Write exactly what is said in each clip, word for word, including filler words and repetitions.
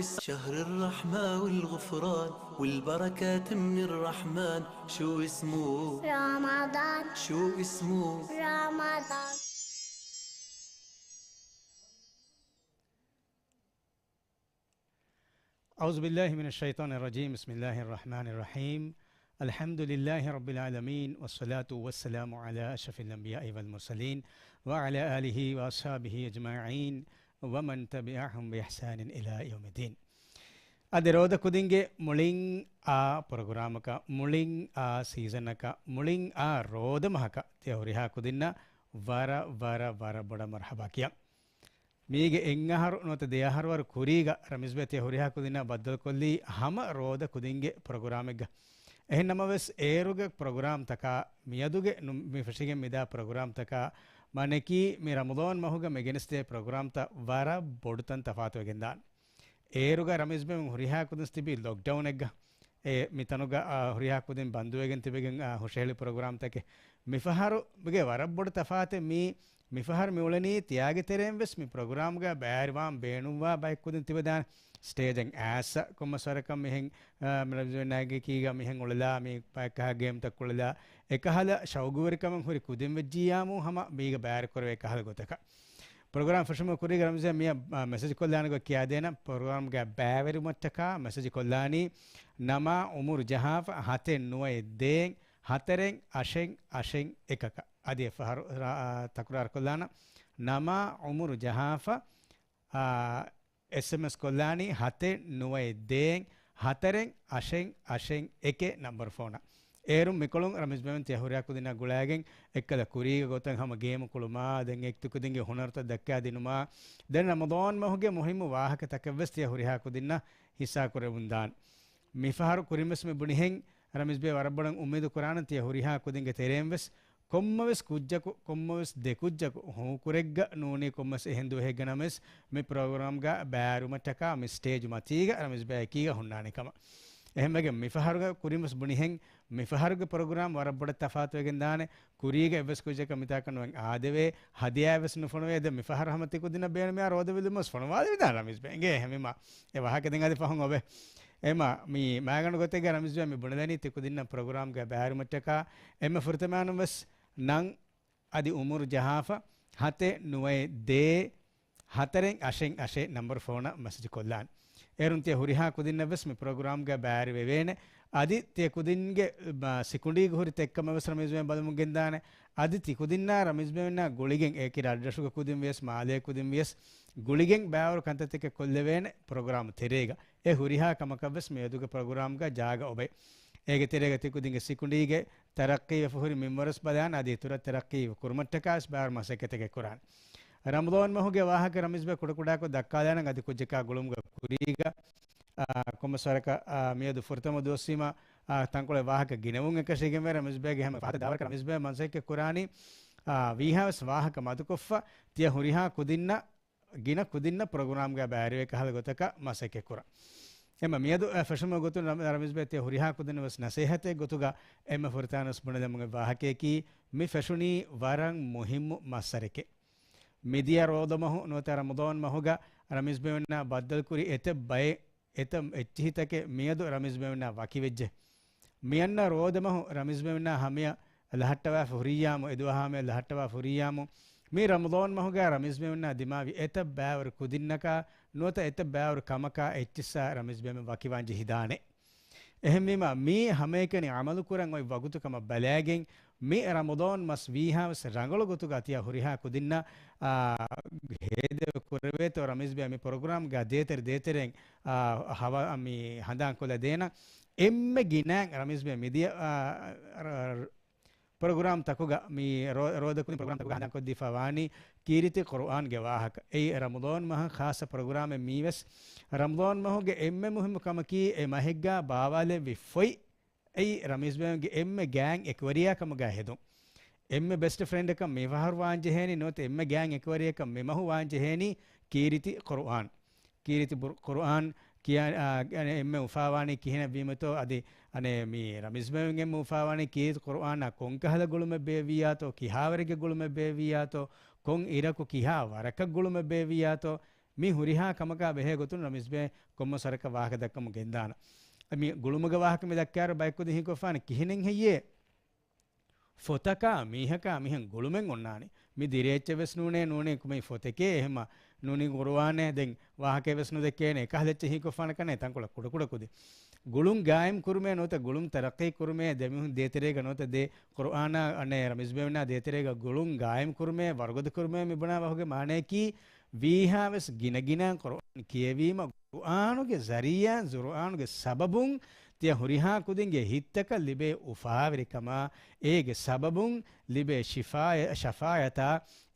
شهر الرحمة والغفران والبركات من الرحمن. شو اسمه؟ رمضان. شو اسمه؟ رمضان. أعوذ بالله من الشيطان الرجيم. بسم الله الرحمن الرحيم. الحمد لله رب العالمين، والصلاة والسلام على أشرف الأنبياء والمرسلين، وعلى آله وأصحابه أجمعين، ومن تبعهم بإحسان إلى يوم الدين. އަދި ރޯދަ ކުދިންގެ މުޅިން އާ ޕްރޮގްރާމަކަށް، މުޅިން އާ ސީޒަނަކަށް، މުޅިން އާ ރޯދަ މަހަކަށް ތިޔަ ހުރިހާ ކުދިންނަށް ވަރަށް، ވަރަށް، ވަރަށް ބޮޑަށް މަރުޙަބާ ކިޔަން. މީގެ އެއް އަހަރު ނުވަތަ ދެ އަހަރު ވަރު ކުރީގަ ރަމީޒް ބޭ ތިޔަ ހުރިހާ ކުދިންނާ ބައްދަލުކޮށްލީ ހަމަ ރޯދަ ކުދިންގެ ޕްރޮގްރާމެއްގަ. އެހެން ނަމަވެސް، އޭރުގެ ޕްރޮގްރާމްތަކާ މިއަދުގެ ނު-، މި ފެށިގެން މިދާ ޕްރޮގްރާމްތަކާ މާނައަކީ މި ރަމަޟާން މަހުގަ މި ގެނެސްދޭ ޕްރޮގްރާމްތައް ވަރަށް ބޮޑުތަން ތަފާތުވެގެންދާނެ. އޭރުގަ ރަމީޒް ބޭ ހުރިހާ ކުދިން ތިބީ ލޮކްޑައުނެއްގަ. އެ މިތަނުގަ، އާ، ހުރިހާ ކުދިން ބަންދުވެގެން ތިބެގެން، އާ، ހުށަހެޅި ޕްރޮގްރާމްތަކެއް. މިފަހަރުގެ ވަރަށް ބޮޑު ތަފާތެއް މީ، މިފަހަރު މިއުޅެނީ ތިޔާގެ ތެރެއިން ވެސް މި ޕްރޮގްރާމްގަ ބައިވެރިވާން ބޭނުންވާ ބައެއް ކުދިން ތިބެދާނެ. ސްޓޭޖަށް އައިސް ކޮންމެސް ވަރަކަށް މިހެން، އާ، މި ރަމީޒް ބޭ ނަގި ކީގަ މިހެން އުޅެލާ މި ބައެއްކަހަ ގޭމްތައް ކުޅެލާ އެކަހަލަ ޝައުގުވެރިކަމެއް ހުރި ކުދިން ވެއްޖިއްޔާމު ހަމަ މީގަ ބައިވެރި ކުރެވޭ އެކަހަލަ ގޮތަކަށް. ޕްރޮގްރާމް ފެށުމުގެ ކުރީގަ ރަމީޒް ބޭ މިއަށް، އާ، މެސެޖް ކޮށްލާނެ ގޮތް ކިޔާދޭނަން. ޕްރޮގްރާމްގަ ބައިވެރިވުމަށްޓަކާ މެސެޖް ކޮށްލާނީ ނަމާ އުމުރު ޖަހާފަ ހަތެއް ނުވައެއް ދޭއް ހަތަރެއް އަށެއް އަށެއް އެކަކަށް. އަދި އެއްފަހަރު ރާ-، އާ، ތަކުރާރު ކޮށްލާނަން. ނަމާ އުމުރު ޖަހާފަ، އާ، އެސްއެމްއެސް ކޮށްލާނީ ހަތެއް ނުވައެއް ދޭއް ހަތަރެއް އަށެއް އަށެއް އެކެއް ނަންބަރު ފޯނަށް. އޭރުން މިކޮޅުން ރަމީޒް ބޭ ތިޔަ ހުރިހާ ކުދިންނާ ގުޅައިގެން އެއްކަލަ ކުރީގެ ގޮތަށް ހަމަ ގޭމު ކުޅުމާ، ދެން އެކްތު ކުދިންގެ ހުނަރުތައް ދައްކާ ދިނުމާ، ދެން ރަމަޟާން މަހުގެ މުހިއްމު ވާހަކަތަކެއް ވެސް ތިޔަ ހުރިހާ ކުދިންނަށް ހިއްސާ ކުރެވުންދާން. މިފަހަރު ކުރިން ވެސް މި ބުނިހެން ރަމީޒް ބޭ ވަރަށް ބޮޑަށް އުއްމީދު ކުރާނަން ތިޔަ ހުރިހާ ކުދިންގެ ތެރެއިން ވެސް ކޮންމެވެސް ކުއްޖަކު، ކޮންމެވެސް ދެކުއްޖަކު ހޫކުރެއްގަ ނޫނީ ކޮންމެސް އެހެން ދުވަހެއްގަ ނަމަވެސް މި ޕްރޮގްރާމްގަ ބައިވެރިވުމަށްޓަކާ މި ސްޓޭޖު މަތީގަ ރަމީޒް ބޭ އެކީގަ ހުންނާނެ ކަމަށް. އެހެންވެގެން މިފަހަރުގަ ކުރިން ވެސް ބުނިހެން މިފަހަރުގެ ޕްރޮގްރާމް ވަރަށް ބޮޑަށް ތަފާތުވެގެން ދާނެ. ކުރީގަ އެއްވެސް ކުއްޖަކަށް މިތާކަށް ނުވެން އާދެވޭ، ހަދިޔާ ވެސް ނުފޮނުވޭ. ދެން މިފަހަރު ހަމަ ތިކުދިންނަށް ބޭނުމިއާ ރޯދަ ވިލުމަސް ފޮނުވާލެވިދާނެ ރަމީޒް ބޭ. އެނގޭ އެހެންވީމާ އެ ވާހަކަ ދެން އަދި ފަހުން އޮވޭ. އެމާ މި މާގަނޑު ގޮތެއްގަ ރަމީޒް ބޭ މި ބުނެލަނީ ތިކުދިންނަށް ޕްރޮގްރާމްގަ ބައިވެރިވުމަށްޓަކާ އެންމެ ފުރަތަމައިނުން ވެސް ނަން އަދި އުމުރު ޖަހާފަ ހަތެއް ނުވައެއް ދޭއް ހަތަރެއް އަށެއް އަށެއް ނަންބަރު ފޯނަށް މެސެޖް ކޮށްލާން. އޭރުން ތިޔަ ހުރިހާ ކުދިންނަށް ވެސް މި ޕްރޮގްރާމްގަ ބައިވެރިވެވޭނެ. އަދި ތިޔަ ކުދިންގެ، މަ، ސިކުނޑީގަ ހުރި ތެއްކަމަށް ވެސް ރަމީޒް ބޭ ބަލަމުން ގެންދާނެ. އަދި ތި ކުދިންނާ ރަމީޒް ބޭ އިންނާ ގުޅިގެން އެކި ރަށްރަށުގެ ކުދިން ވިޔަސް މާލޭ ކުދިން ވިޔަސް ގުޅިގެން ބައިވަރު ކަންތައްތަކެއް ކޮށްލެވޭނެ ޕްރޮގްރާމް ތެރޭގަ. އެ ހުރިހާ ކަމަކަށް ވެސް މިއަދުގެ ޕްރޮގްރާމްގަ ޖާގަ އޮބޭ. އޭގެ ތެރޭގަ ތި ކުދިންގެ ސިކުނޑީގެ ތަރައްޤީވެފަ ހުރި މިންވަރު ވެސް ބަލާން އަދި އިތުރަށް ތަރައްޤީ ކުރުމަށްޓަކާ ވެސް ބައިވަރު މަސައްކަތެއް ކުރާން. ރަމަޟާން މަހުގެ ވާހަކަ ރަމީޒް ބޭ ކުޑަކުޑާކޮށް ދައްކާލާނަން އަދި ކުއްޖަކާ ގުޅުމުގެ ކުރީގަ، އާ، ކޮންމެސް ވަރަކަށް، އާ، މިއަދު ފުރަތަމަ ދުވަސްވީމަ، އާ، ތަންކޮޅެއް ވާހަކަ ގިނަވުން އެކަށީގެންވެ ރަމީޒް ބޭގެ ހަމަ ފަހަތަށް ދާވަރަކަށް ރަމީޒް ބޭ މަސައްކަތް ކުރާނީ، އާ، ވީހާވެސް ވާހަކަ މަދުކޮށްފަ ތިޔަ ހުރިހާ ކުދިންނަށް ގިނަ ކުދިންނަށް ޕްރޮގްރާމްގަ ބައިވެރިވޭ ކަހަލަ ގޮތަކަށް މަސައްކަތް ކުރަން. އެމަ މިއަދު، އަ، ފެށުމުގެ ގޮތުން ރަ-، ރަމީޒް ބޭ ތިޔަ ހުރިހާ ކުދިންނަށް ވެސް ނަސޭހަތެއް ގޮތުގަ އެންމެ ފުރަތަމަ ވެސް ބުނެލަމުގެ ވާހަކަޔަކީ މި ފެށުނީ ވަރަށް މުހިއްމު މައްސަރެކޭ. މިދިޔަ ރޯދަ މަހު ނުވަތަ ރަމަޟާން މަހުގަ ރަމީޒް ބޭ އިންނާ ބައްދަލުކުރި އެތައް ބައެއް، އެތައް އެއްޗިހިތަކެއް މިއަދު ރަމީޒް ބޭ އިންނާ ވަކިވެއްޖެ. މިއަންނަ ރޯދަ މަހު ރަމީޒް ބޭ އިންނާ ހަމަޔަށް ލަހައްޓަވާފަ ހުރިއްޔާމު، އެދުވަހާ ހަމަޔަށް ލަހައްޓަވާފަ ހުރިއްޔާމު، މި ރަމަޟާން މަހުގަ ރަމީޒް ބޭ އިންނާ ދިމާވި އެތައް ބައިވަރު ކުދިންނަކާ ނުވަތަ އެތައް ބައިވަރު ކަމަކާ އެއްޗިއްސާ ރަމީޒް ބޭ ވަކިވާން ޖެހިދާނެ. އެހެންވީމަ، މީ ހަމައެކަނި ޢަމަލުކުރަން އޮތް ވަގުތު ކަމަށް ބަލާގެން، މި ރަމަޟާން މަސް ވީހާވެސް ރަނގަޅު ގޮތުގަ ތިޔަ ހުރިހާ ކުދިންނަށް، އާ، ހޭދަ ކުރެވޭތޯ ރަމީޒް ބޭ މި ޕްރޮގްރާމްގަ ދޭތެރެ ދޭތެރެން، އާ، ހަވާ، މި ހަނދާން ކޮށްލަ ދޭނަން. އެންމެ ގިނައިން ރަމީޒް ބޭ މިދިޔަ، އާ، ރ-، ރ-، ޕްރޮގްރާމް ތަކުގަ މި ރޯ-، ރޯދަ ކުދިން ޕްރޮގްރާމް ތަކުގަ ހަނދާން ކޮށްދީފަ ވާނީ ކީރިތި ޤުރުއާންގެ ވާހަކަ. އެއީ ރަމަޟާން މަހަށް ޚާއްޞަ ޕްރޮގްރާމެއް މީވެސް. ރަމަޟާން މަހުގެ އެންމެ މުހިއްމު ކަމަކީ އެ މަހެއްގަ ބާވާލެއްވި ފޮތް. އެއީ ރަމީޒް ބޭގެ އެންމެ ގާތް އެކުވެރިޔާ ކަމުގަ ހެދުން. އެންމެ ބެސްޓް ފްރެންޑަކަށް މިފަހަރު ވާން ޖެހޭނީ ނުވަތަ އެންމެ ގާތް އެކުވެރިޔަކަށް މި މަހު ވާން ޖެހޭނީ ކީރިތި ޤުރުއާން. ކީރިތި ބުރ-، ޤުރުއާން ކިޔާ، އާ، އަނެ އެންމެ އުފާވާނީ ކިހިނެއް ވީމަތޯ އަދި އަނެ މި ރަމީޒް ބޭގެ އެންމެ އުފާވާނީ ކީރިތި ޤުރުއާނާ ކޮންކަހަލަ ގުޅުމެއް ބޭއްވިއްޔާތޯ، ކިހާވަރެއްގެ ގުޅުމެއް ބޭއްވިއްޔާތޯ، ކޮން އިރަކު ކިހާ ވަރަކަށް ގުޅުމެއް ބޭއްވިއްޔާތޯ، މި ހުރިހާ ކަމަކާ ބެހޭ ގޮތުން ރަމީޒް ބޭ ކޮންމެސް ވަރަކަށް ވާހަކަ ދައްކަމުން ގެންދާނަ. މި ގުޅުމުގެ ވާހަކަ މި ދައްކާއިރު ބައެއްކުދިން ހީކޮށްފާނެ ކިހިނެއް ހެއްޔޭ؟ ފޮތަކާ މީހަކާ މިހެން ގުޅުމެއް އޮންނާނީ. މި ދިރޭއްޗެއް ވެސް ނޫނޭ، ނޫނީ ކުމެ ފޮތެކޭ، އެހެމަ ނޫނީ ގުރުއާނޭ، ދެން ވާހަކައެއް ވެސް ނުދެއްކޭނެ، އެކަހަލަ އެއްޗެއް ހީކޮށްފާނެ ކަންނޭ ތަންކޮޅެއް ކުޑަކުޑަ ކުދިން. ގުޅުން ގާއިމް ކުރުމޭ ނުވަތަ ގުޅުން ތަރައްޤީ ކުރުމޭ، ދެމީހުން ދޭތެރޭގަ ނުވަތަ ދޭ ޤުރުއާނާ އަނެއް ރަމީޒް ބޭމެންނާ ދޭތެރޭގަ ގުޅުން ގާއިމް ކުރުމޭ، ވަރުގަދަ ކުރުމޭ މި ބުނާ ވާހުގެ މާނަޔަކީ، ވީހާވެސް ގިނަގިނަ ޤުރުއާން ކިޔެވީމަ، ޤުރުއާނުގެ ޒަރީޢާ، ޤުރުއާނުގެ ސަބަބުން ތިޔަ ހުރިހާ ކުދިންގެ ހިތްތަކަށް ލިބޭ އުފާވެރިކަމާ، އޭގެ ސަބަބުން ލިބޭ ޝިފާޔަ-، ޝަފާޔަތާ،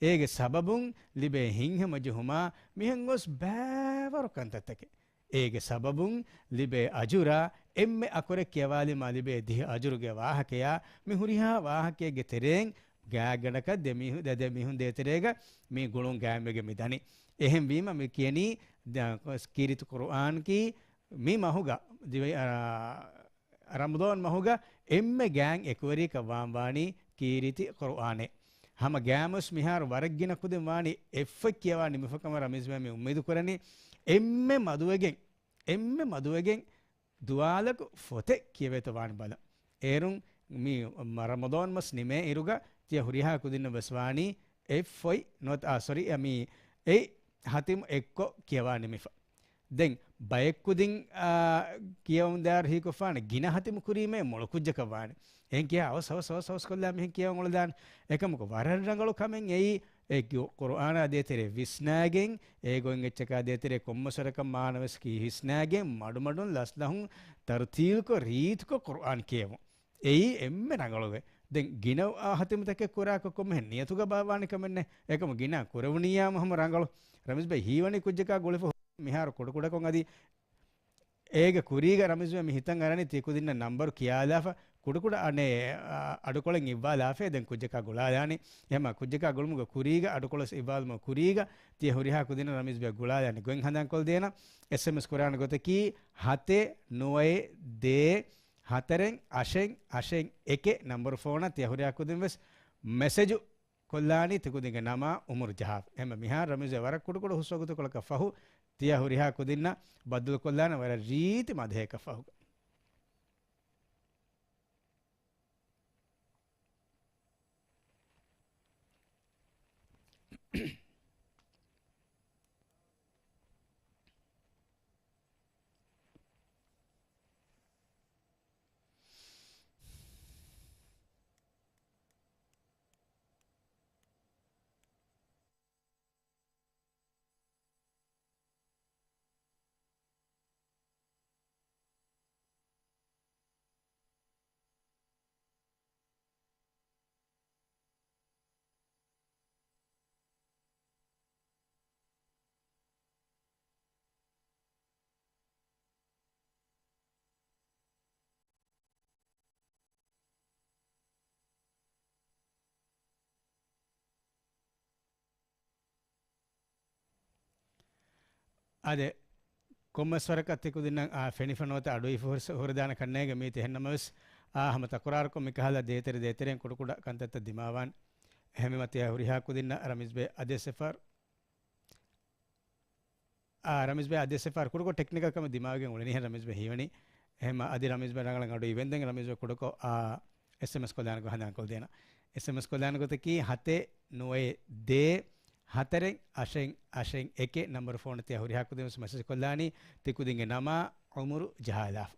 އޭގެ ސަބަބުން ލިބޭ ހިތްހަމަޖެހުމާ، މިހެން ގޮސް ބައިވަރު ކަންތައްތަކެއް. އޭގެ ސަބަބުން ލިބޭ އަޖުރާ، އެންމެ އަކުރެއް ކިޔަވާލީމާ ލިބޭ ދިހަ އަޖުރުގެ ވާހަކަޔާ، މި ހުރިހާ ވާހަކައެއްގެ ތެރެއިން ގާތްގަނޑަކަށް ދެ މީހު-، ދެ، ދެ މީހުން ދޭތެރޭގަ މި ގުޅުން ގާއިމްވެގެން މި ދަނީ. އެހެންވީމަ މި ކިޔަނީ ދ-، ކީރިތި ޤުރުއާނަކީ މި މަހުގަ ދިވެ-، އާ، ރަމަޟާން މަހުގަ އެންމެ ގާތް އެކުވެރިއަކަށް ވާން ވާނީ ކީރިތި ޤުރުއާނެއް. ހަމަ ގާތްވެސް މިހާރު ވަރަށް ގިނަ ކުދިން ވާނީ އެއްފޮތް ކިޔަވާ ނިމިފަ ކަމަށް ރަމީޒް ބޭ މި އުއްމީދު ކުރަނީ. އެންމެ މަދުވެގެން، އެންމެ މަދުވެގެން ދުވާލަކު ފޮތެއް ކިޔެވޭތޯ ވާން ބަލަން. އޭރުން މި މަ-، ރަމަޟާން މަސް ނިމޭ އިރުގަ ތިޔަ ހުރިހާ ކުދިންނަށް ވެސް ވާނީ އެއް ފޮތް ނުވަތަ، އާ، ސޮރީ، އަ، މި އެއް ހަތިމު އެއްކޮށް ކިޔަވާ ނިމިފަ. ދެން ބައެއް ކުދިން، އާ، ކިޔަވަން ދާއިރު ހީކޮށްފާނެ ގިނަ ހަތިމު ކުރީމޭ މޮޅު ކުއްޖަކަށް ވާނެ. އެހެން ކިޔާ އަވަސް އަވަސް އަވަސް އަވަސް ކޮށްލާ މިހެން ކިޔަވަން އުޅެދާނެ. އެކަމަކު ވަރަށް ރަނގަޅު ކަމެއް އެއީ، އެ ގި-، ޤުރުއާނާ ދޭތެރޭ ވިސްނާގެން، އެ ގޮތް އެއްޗަކާ ދޭތެރޭ ކޮންމެސް ވަރަކަށް މާނަވެސް ކީ ވިސްނާގެން، މަޑުމަޑުން ލަސްލަހުން ތަރުތީލުކޮށް ރީތިކޮށް ޤުރުއާން ކިޔެވުން. އެއީ އެންމެ ރަނގަޅުވޭ. ދެން ގިނަ އާ ހަތިމުތަކެއް ކުރާކަށް ކޮންމެހެން ނިޔަތުގަ ބާވާނެ ކަމެއް ނެތް. އެކަމު ގިނަ ކުރެވުނިއްޔާމު ހަމަ ރަނގަޅު. ރަމީޒް ބައި ހީވަނީ ކުއްޖަކާ ގުޅިފަ މިހާރު ކުޑަކުޑަކޮށް އަދި އޭގެ ކުރީގަ ރަމީޒް ބައި މި ހިތަށް އަރަނީ ތި ކުދިންނަށް ނަންބަރު ކިޔާލާފަ ކުޑަކުޑަ އަނެއް، އަ، އަޑުކޮޅެއް އިއްވާލާފަ ދެން ކުއްޖަކާ ގުޅާލާނީ. އެހެމަ ކުއްޖަކާ ގުޅުމުގެ ކުރީގަ އަޑުކޮޅެއް އިއްވާލުމުގެ ކުރީގަ ތިޔަ ހުރިހާ ކުދިންނަށް ރަމީޒް ބައި ގުޅާލާނީ. ގޮތް ހަނދާންކޮށްދޭނަ. އެސްއެމްއެސް ކުރާނެ ގޮތަކީ ހަތެއް ނުވައެއް ދޭއް ހަތަރެއް އަށެއް އަށެއް އެކެއް ނަންބަރު ފޯނަށް ތިޔަ ހުރިހާ ކުދިން ވެސް މެސެޖު ކޮށްލާނީ ތިކުދިންގެ ނަމާ އުމުރު ޖަހާފަ. އެހެންވެ މިހާރު ރަމީޒް ވަރަށް ކުޑަކުޑަ ހުސްވަގުތުކޮޅަކަށް ފަހު ތިޔަ ހުރިހާ ކުދިންނަށް ބައްދަލުކޮށްލާނެ ވަރަށް ރީތި މަދުހައެއްކަށް ފަހުގަ. އާދެ، ކޮންމެސް ވަރަކަށް ތިކުދިންނަށް، އާ، ފެނިފަ ނުވަތަ އަޑުއިފަ ހުރި-، ހުރެދާނެ ކަންނޭގެ މީތި. އެހެންނަމަވެސް، އާ، ހަމަ ތަކުރާރުކޮށް މިކަހަލަ ދޭތެރެ ދޭތެރެއިން ކުޑަކުޑަ ކަންތައްތައް ދިމާވާން. އެހެންވީމަ ތިޔަ ހުރިހާ ކުދިންނަށް ރަމީޒް ބޭ އަދިވެސް އެއްފަހަރު އާ، ރަމީޒް ބޭ އަދިވެސް އެއްފަހަރު ކުޑަކޮށް ޓެކްނިކަލް ކަމެއް ދިމާވެގެން އުޅެނީހެން ރަމީޒް ބޭ ހީވަނީ. އެހެން އަދި ރަމީޒް ބޭ ރަނގަޅަށް އަޑު އިވެންދެން ރަމީޒް ބޭ ކުޑަކޮށް، އާ، އެސްއެމްއެސް ކޮށްލާނެ ގޮތް ހަނދާންކޮށްދޭނަ. އެސްއެމްއެސް ކޮށްލާނެ ގޮތަކީ ހަތެއް ނުވައެއް ދޭއް ހަތަރެއް އަށެއް އަށެއް އެކެއް ނަންބަރު ފޯނަށް ތިޔަ ހުރިހާ ކުދިން ވެސް މެސެޖް ކޮށްލާނީ ތި ކުދިންގެ ނަމާ އުމުރު ޖަހާލާފަ.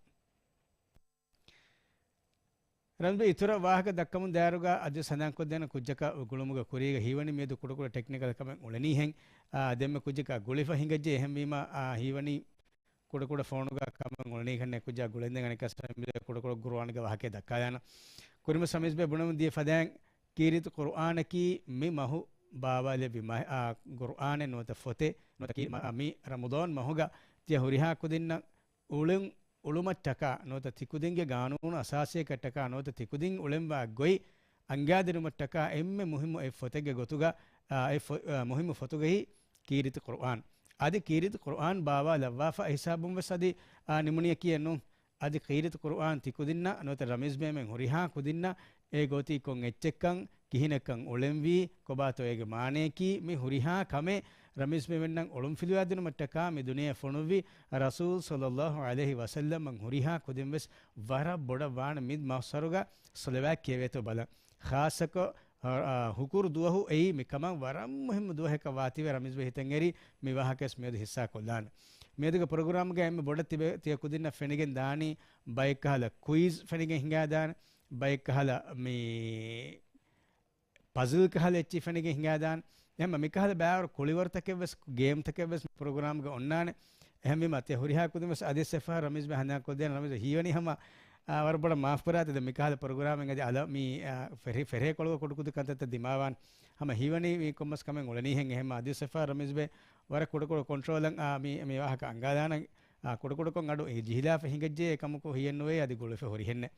ރަމީޒް ބޭ އިތުރަށް ވާހަކަ ދައްކަމުން ދާއިރުގަ އަދިވެސް ހަނދާންކޮށްދޭނަ ކުއްޖަކަށް ގުޅުމުގަ ކުރީގަ ހީވަނީ މިއަދު ކުޑަކުޑަ ޓެކްނިކަލް ކަމެއް އުޅެނީހެން. އާ، ދެންމެ ކުއްޖަކަށް ގުޅިފަ ހިނގައްޖެ. އެހެންވީމަ، އާ، ހީވަނީ ކުޑަކުޑަ ފޯނުގަ ކަމެއް އުޅެނީހެން ކުއްޖާ ގުޅެންދެން އަނެއްކާވެސް ރަމީޒް ބޭ ކުޑަކުޑަ ޤުރުއާނުގެ ވާހަކައެއް ދައްކާލާނަ. ކުރިންވެސް ރަމީޒް ބޭ ބުނަމުން ދިޔަ ފަދައިން ކީރިތި ޤުރުއާނަކީ މި މަހު ބާވާލެއްވި މަ-، އާ، ޤުރުއާނެއް ނުވަތަ ފޮތެއް ނުވަތަ ކީ މަ-، މި ރަމަޟާން މަހުގަ ތިޔަ ހުރިހާ ކުދިންނަށް އުޅުން އުޅުމަށްޓަކާ ނުވަތަ ތިކުދިންގެ ގާނޫނު އަސާސީއަކަށްޓަކާ ނުވަތަ ތިކުދިން އުޅެންވާ ގޮތް އަންގާދިނުމަށްޓަކާ އެންމެ މުހިއްމު އެއް ފޮތެއްގެ ގޮތުގަ، އާ، އެއް ފޮ-، އާ، މުހިއްމު ފޮތުގައި ކީރިތި ޤުރުއާން. އަދި ކީރިތި ޤުރުއާން ބާވާލައްވާފަ އެ ހިސާބުން ވެސް އަދި، އާ، ނިމުނިއަކީ އެއްނު. އަދި ކީރިތި ޤުރުއާން ތިކުދިންނަށް ނުވަތަ ރަމީޒް ބޭމެން ހުރިހާ ކުދިންނަށް އެ ގޯތީ ކޮން އެއްޗެއްކަން ކިހިނެއްކަން އުޅެންވީ، ކޮބާތޯ އޭގެ މާނަޔަކީ، މި ހުރިހާ ކަމެއް ރަމީޒްބެ މިއޮންނަން އޮޅުންފިލުވާދިނުމަށްޓަކާ މި ދުނިޔެ ފޮނުއްވި ރަސޫލް ޞައްލައްލާހު ޢަލައިހި ވަސައްލަމަށް ހުރިހާ ކުދިން ވެސް ވަރަށް ބޮޑަށް ވާނެ މި މައްސަރުގަ ޞަލަވާތް ކިޔެވޭތޯ ބަލަން. ޚާއްޞަކޮށް، އަ، އަ، ހުކުރު ދުވަހު އެއީ މިކަމަށް ވަރަށް މުހިއްމު ދުވަހަކަށް ވާތީވެ ރަމީޒްބެ ހިތަށް އެރި މި ވާހަކަވެސް މިއަދު ހިއްސާ ކޮށްލާނެ. މިއަދުގެ ޕްރޮގްރާމްގަ އެންމެ ބޮޑަށް ތިބެ-، ތިޔަ ކުދިންނަށް ފެނިގެން ދާނީ ބައެއްކަހަލަ ކުއިޒް ފެނިގެން ހިނގާދާނެ، ބައެއްކަހަލަ މި ޕަޒަލް ކަހަލަ އެއްޗި ފެނިގެން ހިނގާދާނެ. އެހެންމަ މިކަހަލަ ބާރު ކުޅިވަރުތަކެއްވެސް، ގޭމްތަކެއްވެސް ޕްރޮގްރާމްގަ އޮންނާނެ. އެހެންވީމަ ތިޔަ ހުރިހާ ކުދިންވެސް އަދިވެސް އެއްފަހަރު ރަމީޒްބެ ހަނދާންކޮށްދޭނަން. ރަމީޒް ހީވަނީ ހަމަ، އާ، ވަރަށް ބޮޑަށް މާފް ކުރާތި ދެ މިކަހަލަ ޕްރޮގްރާމެއް އަދި އަލަ މި، އާ، ފެރި-، ފެރޭ ކޮޅުގަ ކުޑަކުދި ކަންތައްތައް ދިމާވާން. ހަމަ ހީވަނީ މި ކޮންމެސް ކަމެއް އުޅެނީހެން. އެހެންމަ އަދިވެސް އެއްފަހަރު ރަމީޒްބެ ވަރަށް ކުޑަކުޑަ ކޮންޓްރޯލަށް، އާ، މި، މި ވާހަކަ އަންގާދާނަން. އާ، ކުޑަކުޑަކޮށް އަޑު އެ ޖިހިލާފަ ހިނގައްޖެ އެކަމަކު ހިޔެއްނުވޭ އަދި ގުޅުފަ ހުރިހެންނެއް.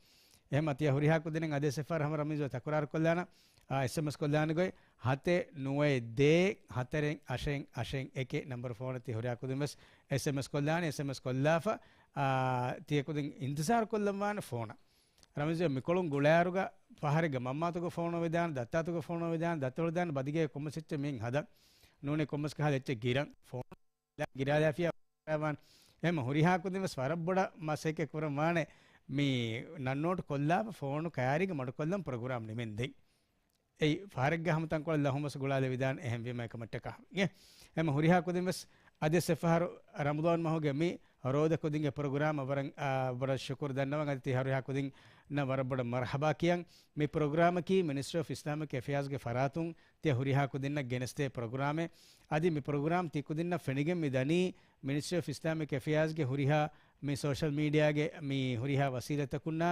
އެހެންމަ ތިޔަ ހުރިހާ ކުދިން އަދިވެސް އެއްފަހަރު ހަމަ ރަމީޒް ތަކުރާރު ކޮށްލާނަ، އާ، އެސްއެމްއެސް ކޮށްލާނެ ގޮތް ހަތެއް ނުވައެއް ދޭއް ހަތަރެއް އަށެއް އަށެއް އެކެއް ނަންބަރު ފޯނަށް ތި ހުރިހާ ކުދިން ވެސް އެސްއެމްއެސް ކޮށްލާނެ. އެސްއެމްއެސް ކޮށްލާފަ، އާ، ތިޔަ ކުދިން އިންތިޒާރު ކޮށްލަން ވާނެ ފޯނަށް. ރަމީޒް މިކޮޅުން ގުޅާއިރުގަ ފަހަރެއްގަ މަންމާތުގެ ފޯނު ވެދާނެ، ދައްތާތުގެ ފޯނު ވެދާނެ، ދައްތަ ހުޅުދާނެ ބަދިގޭ ކޮންމެސް އެއްޗެއް މިއިން ހަދަން. ނޫނީ ކޮންމެސް ކަހަލަ އެއްޗެއް ގިރަން ފޯނު ގިރާލާފިޔާ ވާން. އެހެންމަ ހުރިހާ ކުދިން ވެސް ވަރަށް ބޮޑަށް މަސައްކަތް ކުރަން ވާނެ މި ނަން ނޯޓް ކޮށްލާފަ ފޯނު ކައިރީގަ މަޑުކޮށްލަން ޕްރޮގްރާމް ނިމެންދެން. އެއީ ފަހަރެއްގަ ހަމަ ތަންކޮޅެއް ލަހުން ވެސް ގުޅާލެވިދާނެ އެހެންވީމަ އެކަމަށްޓަކާ. އެ، އެހެންމަ ހުރިހާ ކުދިން ވެސް އަދިވެސް އެއްފަހަރު ރަމަޟާން މަހުގެ މި ރޯދަ ކުދިންގެ ޕްރޮގްރާމަށް ވަރަށް، އާ، ބޮޑަށް ޝުކުރު ދަންނަވަން އަދި ތި ހުރިހާ ކުދިންނަށް ވަރަށް ބޮޑަށް މަރުޙަބާ ކިޔަން. މި ޕްރޮގްރާމަކީ މިނިސްޓްރީ އޮފް އިސްލާމިކް އެފެއާޒްގެ ފަރާތުން ތިޔަ ހުރިހާ ކުދިންނަށް ގެނެސްދޭ ޕްރޮގްރާމެއް. އަދި މި ޕްރޮގްރާމް ތި ކުދިންނަށް ފެނިގެން މި ދަނީ މިނިސްޓްރީ އޮފް އިސްލާމިކް އެފެއާޒްގެ ހުރިހާ މި ސޯޝަލް މީޑިއާގެ މި ހުރިހާ ވަސީލަތްތަކުންނާ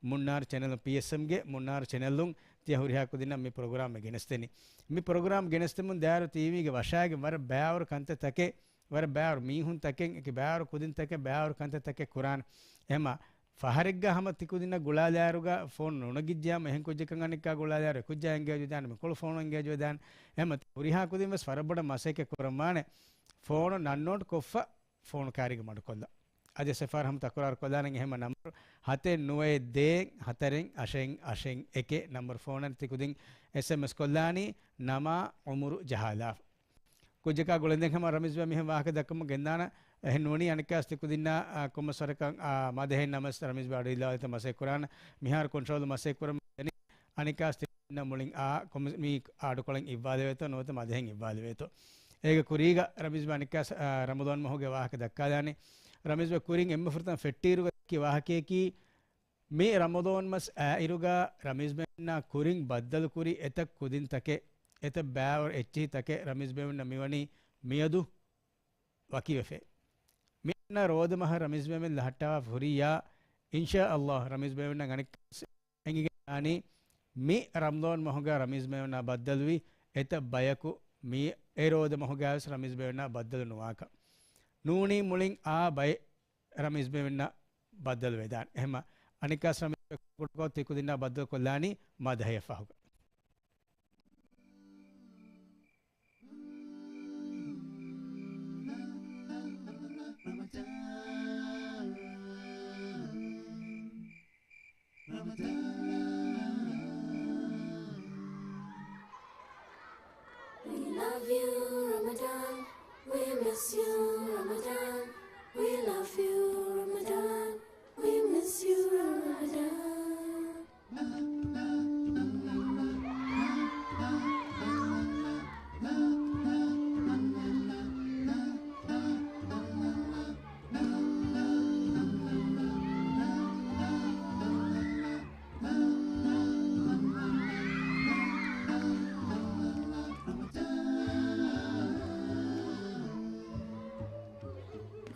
މުންނާރު ޗެނަލުން، ޕީއެސްއެމްގެ މުންނާރު ޗެނަލުން ތިޔަ ހުރިހާ ކުދިންނަށް މި ޕްރޮގްރާމް ގެނެސްދެނީ. މި ޕްރޮގްރާމް ގެނެސްދެމުން ދާއިރު ޓީވީގެ ވަށާގެން ވަރަށް ބައިވަރު ކަންތައްތަކެއް، ވަރަށް ބައިވަރު މީހުންތަކެއް، އެކި ބައިވަރު ކުދިންތަކެއް، ބައިވަރު ކަންތައްތަކެއް ކުރާނެ. އެހެންމަ ފަހަރެއްގަ ހަމަ ތި ކުދިންނަށް ގުޅާލާއިރުގަ ފޯނު ނުނަގިއްޖެ ހަމަ އެހެން ކުއްޖަކަށް އަނެއްކާ ގުޅާލާއިރު އެކުއްޖާ އެންގޭޖް ވެދާނެ، މިކޮޅު ފޯނު އެންގޭޖް ވެދާނެ. އެހެންމަ ހުރިހާ ކުދިން ވެސް ވަރަށް ބޮޑަށް މަސައްކަތް ކުރަން ވާނެ ފޯނު ނަން ނޯޓް ކޮށްފަ ފޯނު ކައިރީގަ މަޑުކޮށްލަން. އަދިވެސް އެއްފަހަރު ހަމަ ތަކުރާރު ކޮށްލާނަން އެހެންމަ ނަންބަރު ހަތެއް ނުވައެއް ދޭއް ހަތަރެއް އަށެއް އަށެއް އެކެއް ނަންބަރު ފޯނަށް ތި ކުދިން އެސްއެމްއެސް ކޮށްލާނީ ނަމާ އުމުރު ޖަހާލާފަ. ކުއްޖަކާ ގުޅެންދެން ހަމަ ރަމީޒްބެ މިހެން ވާހަކަ ދައްކަމުން ގެންދާނަ. އެހެން ނޫނީ އަނެއްކާސް ތި ކުދިންނާ، އާ، ކޮންމެސް ވަރަކަށް، އާ، މަދެހެން ނަމަސް ރަމީޒްބެ އަޑު އިއްލާލަތަ މަސައްކަތް ކުރާނަ. މިހާރު ކޮންޓްރޯލް މަސައްކަތް ކުރަމުން ދެނީ އަނެއްކާސް ތި ކުދިންނަށް މުޅިން އާ، ކޮންމެސް މީ އާޑުކޮޅެއް އިއްވާލެވޭތޯ ނުވަތަ މަދެހެން އިއްވާލެވޭތޯ. އޭގެ ކުރީގަ ރަމީޒްބެ އަނެއްކާސް، އާ، ރަމަޟާން މަހުގެ ވާހަކަ ދައްކާލާނީ. ރަމީޒްބެ ކުރިން އެންމެ ފުރަތަމަ ފެއްޓިއިރުގަ ދެއްކި ވާހަކަޔަކީ، މި ރަމަޟާން މަސް އައިއިރުގަ ރަމީޒްބެންނާ ކުރިން ބައްދަލުކުރި އެތައް ކުދިންތަކެއް، އެތައް ބާވަރު އެއްޗިހިތަކެއް ރަމީޒްބެމެންނަށް މިވަނީ މިއަދު ވަކިވެފަ. މި އަންނަ ރޯދަ މަހަށް ރަމީޒްބެމެން ލަހައްޓާފަ ހުރިއްޔާ، އިންޝާﷲ ރަމީޒްބެމެންނަށް އަނެއްކާސް އެނގިގެން ދާނީ މި ރަމަޟާން މަހުގަ ރަމީޒްބެމެންނާ ބައްދަލުވި އެތައް ބަޔަކު މި އެ ރޯދަ މަހުގަވެސް ރަމީޒްބެމެންނާ ބައްދަލު ނުވާކަން. ނޫނީ މުޅިން އާ ބައެއް ރަމީޒްބެމެންނަށް ބައްދަލު ވެދާނެ. އެހެންމަ އަނެއްކާސް ރަމީޒްބެ ކުޑަކޮށް ތި ކުދިންނާ ބައްދަލު ކޮށްލާނީ މަދަހަޔަށް ފަހުގަ. We love you, Ramadan. We miss you, Ramadan. We love you, Ramadan. We miss you, Ramadan.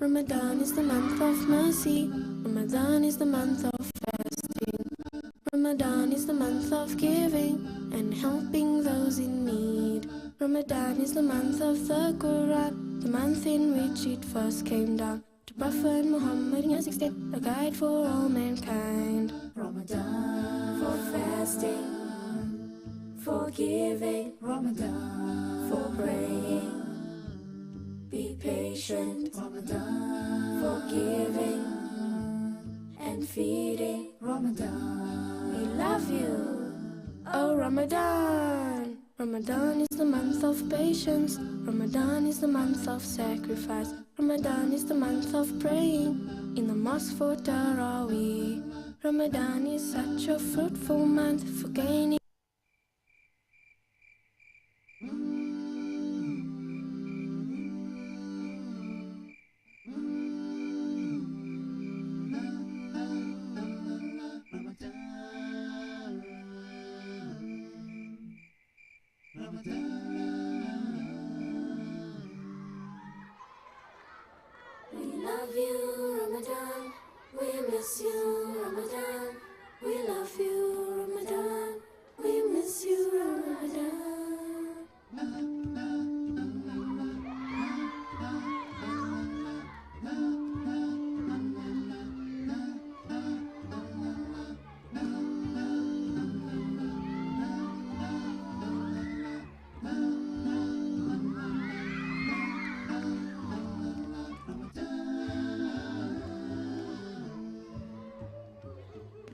Ramadan is the month of mercy. Ramadan is the month of fasting. Ramadan is the month of giving and helping those in need. Ramadan is the month of the Quran, the month in which it first came down. To Prophet Muhammad in sixteen, a guide for all mankind. Ramadan for fasting, for giving. Ramadan for praying, be patient. Ramadan for giving and feeding. Ramadan, we love you. Oh Ramadan, Ramadan is the month of patience. Ramadan is the month of sacrifice. Ramadan is the month of praying in the mosque for Taraweeh. Ramadan is such a fruitful month for gaining. We love you, Ramadan. We miss you, Ramadan. We love you, Ramadan. We miss you, Ramadan.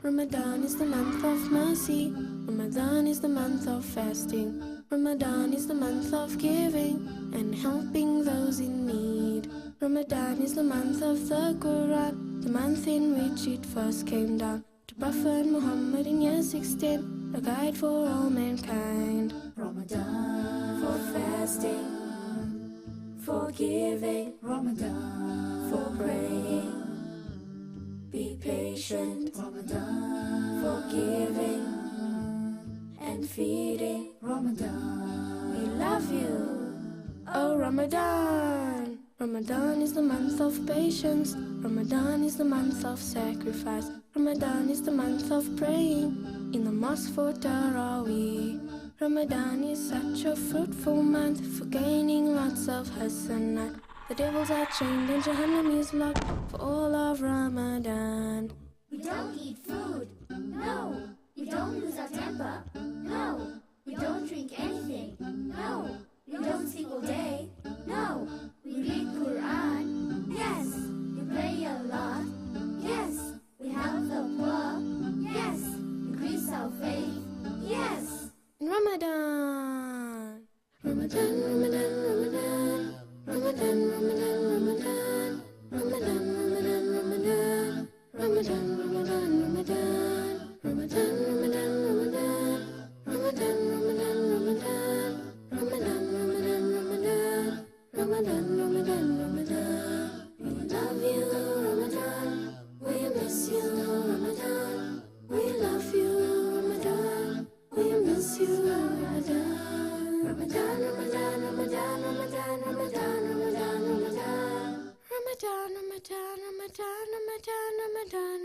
Ramadan is the month of mercy. Ramadan is the month of fasting. Ramadan is the month of giving and helping those in need. Ramadan is the month of the Quran, the month in which it first came down to Prophet Muhammad in year sixteen, a guide for all mankind. Ramadan for fasting, for giving, Ramadan for praying. Be patient, Ramadan for giving and feeding, Ramadan. We love you, oh Ramadan. Ramadan is the month of patience. Ramadan is the month of sacrifice. Ramadan is the month of praying in the mosque for Taraweeh. Ramadan is such a fruitful month for gaining lots of hasanat. The devils are chained and Jahannam is locked for all of Ramadan. We don't eat food. No. We don't lose our temper. No. We don't drink anything. No. We don't sleep all day. No. We read Quran. Yes. We pray a lot. Yes. We help the poor. Yes. Increase our faith. Yes. Ramadan. Ramadan, Ramadan, Ramadan. Ramadan, Ramadan, Ramadan. Ramadan, Ramadan, Ramadan. Ramadan, Ramadan, Ramadan. Ramadan, Ramadan, Ramadan. Ramadan, Ramadan, Ramadan. Ramadan, Ramadan, Ramadan. Ramadan, Ramadan, Ramadan. We love you, Ramadan. We miss you, Ramadan. We love you, Ramadan. We miss you, Ramadan. Ramadan, Ramadan, Ramadan. Ramadan, Ramadan, Ramadan. Ramadan,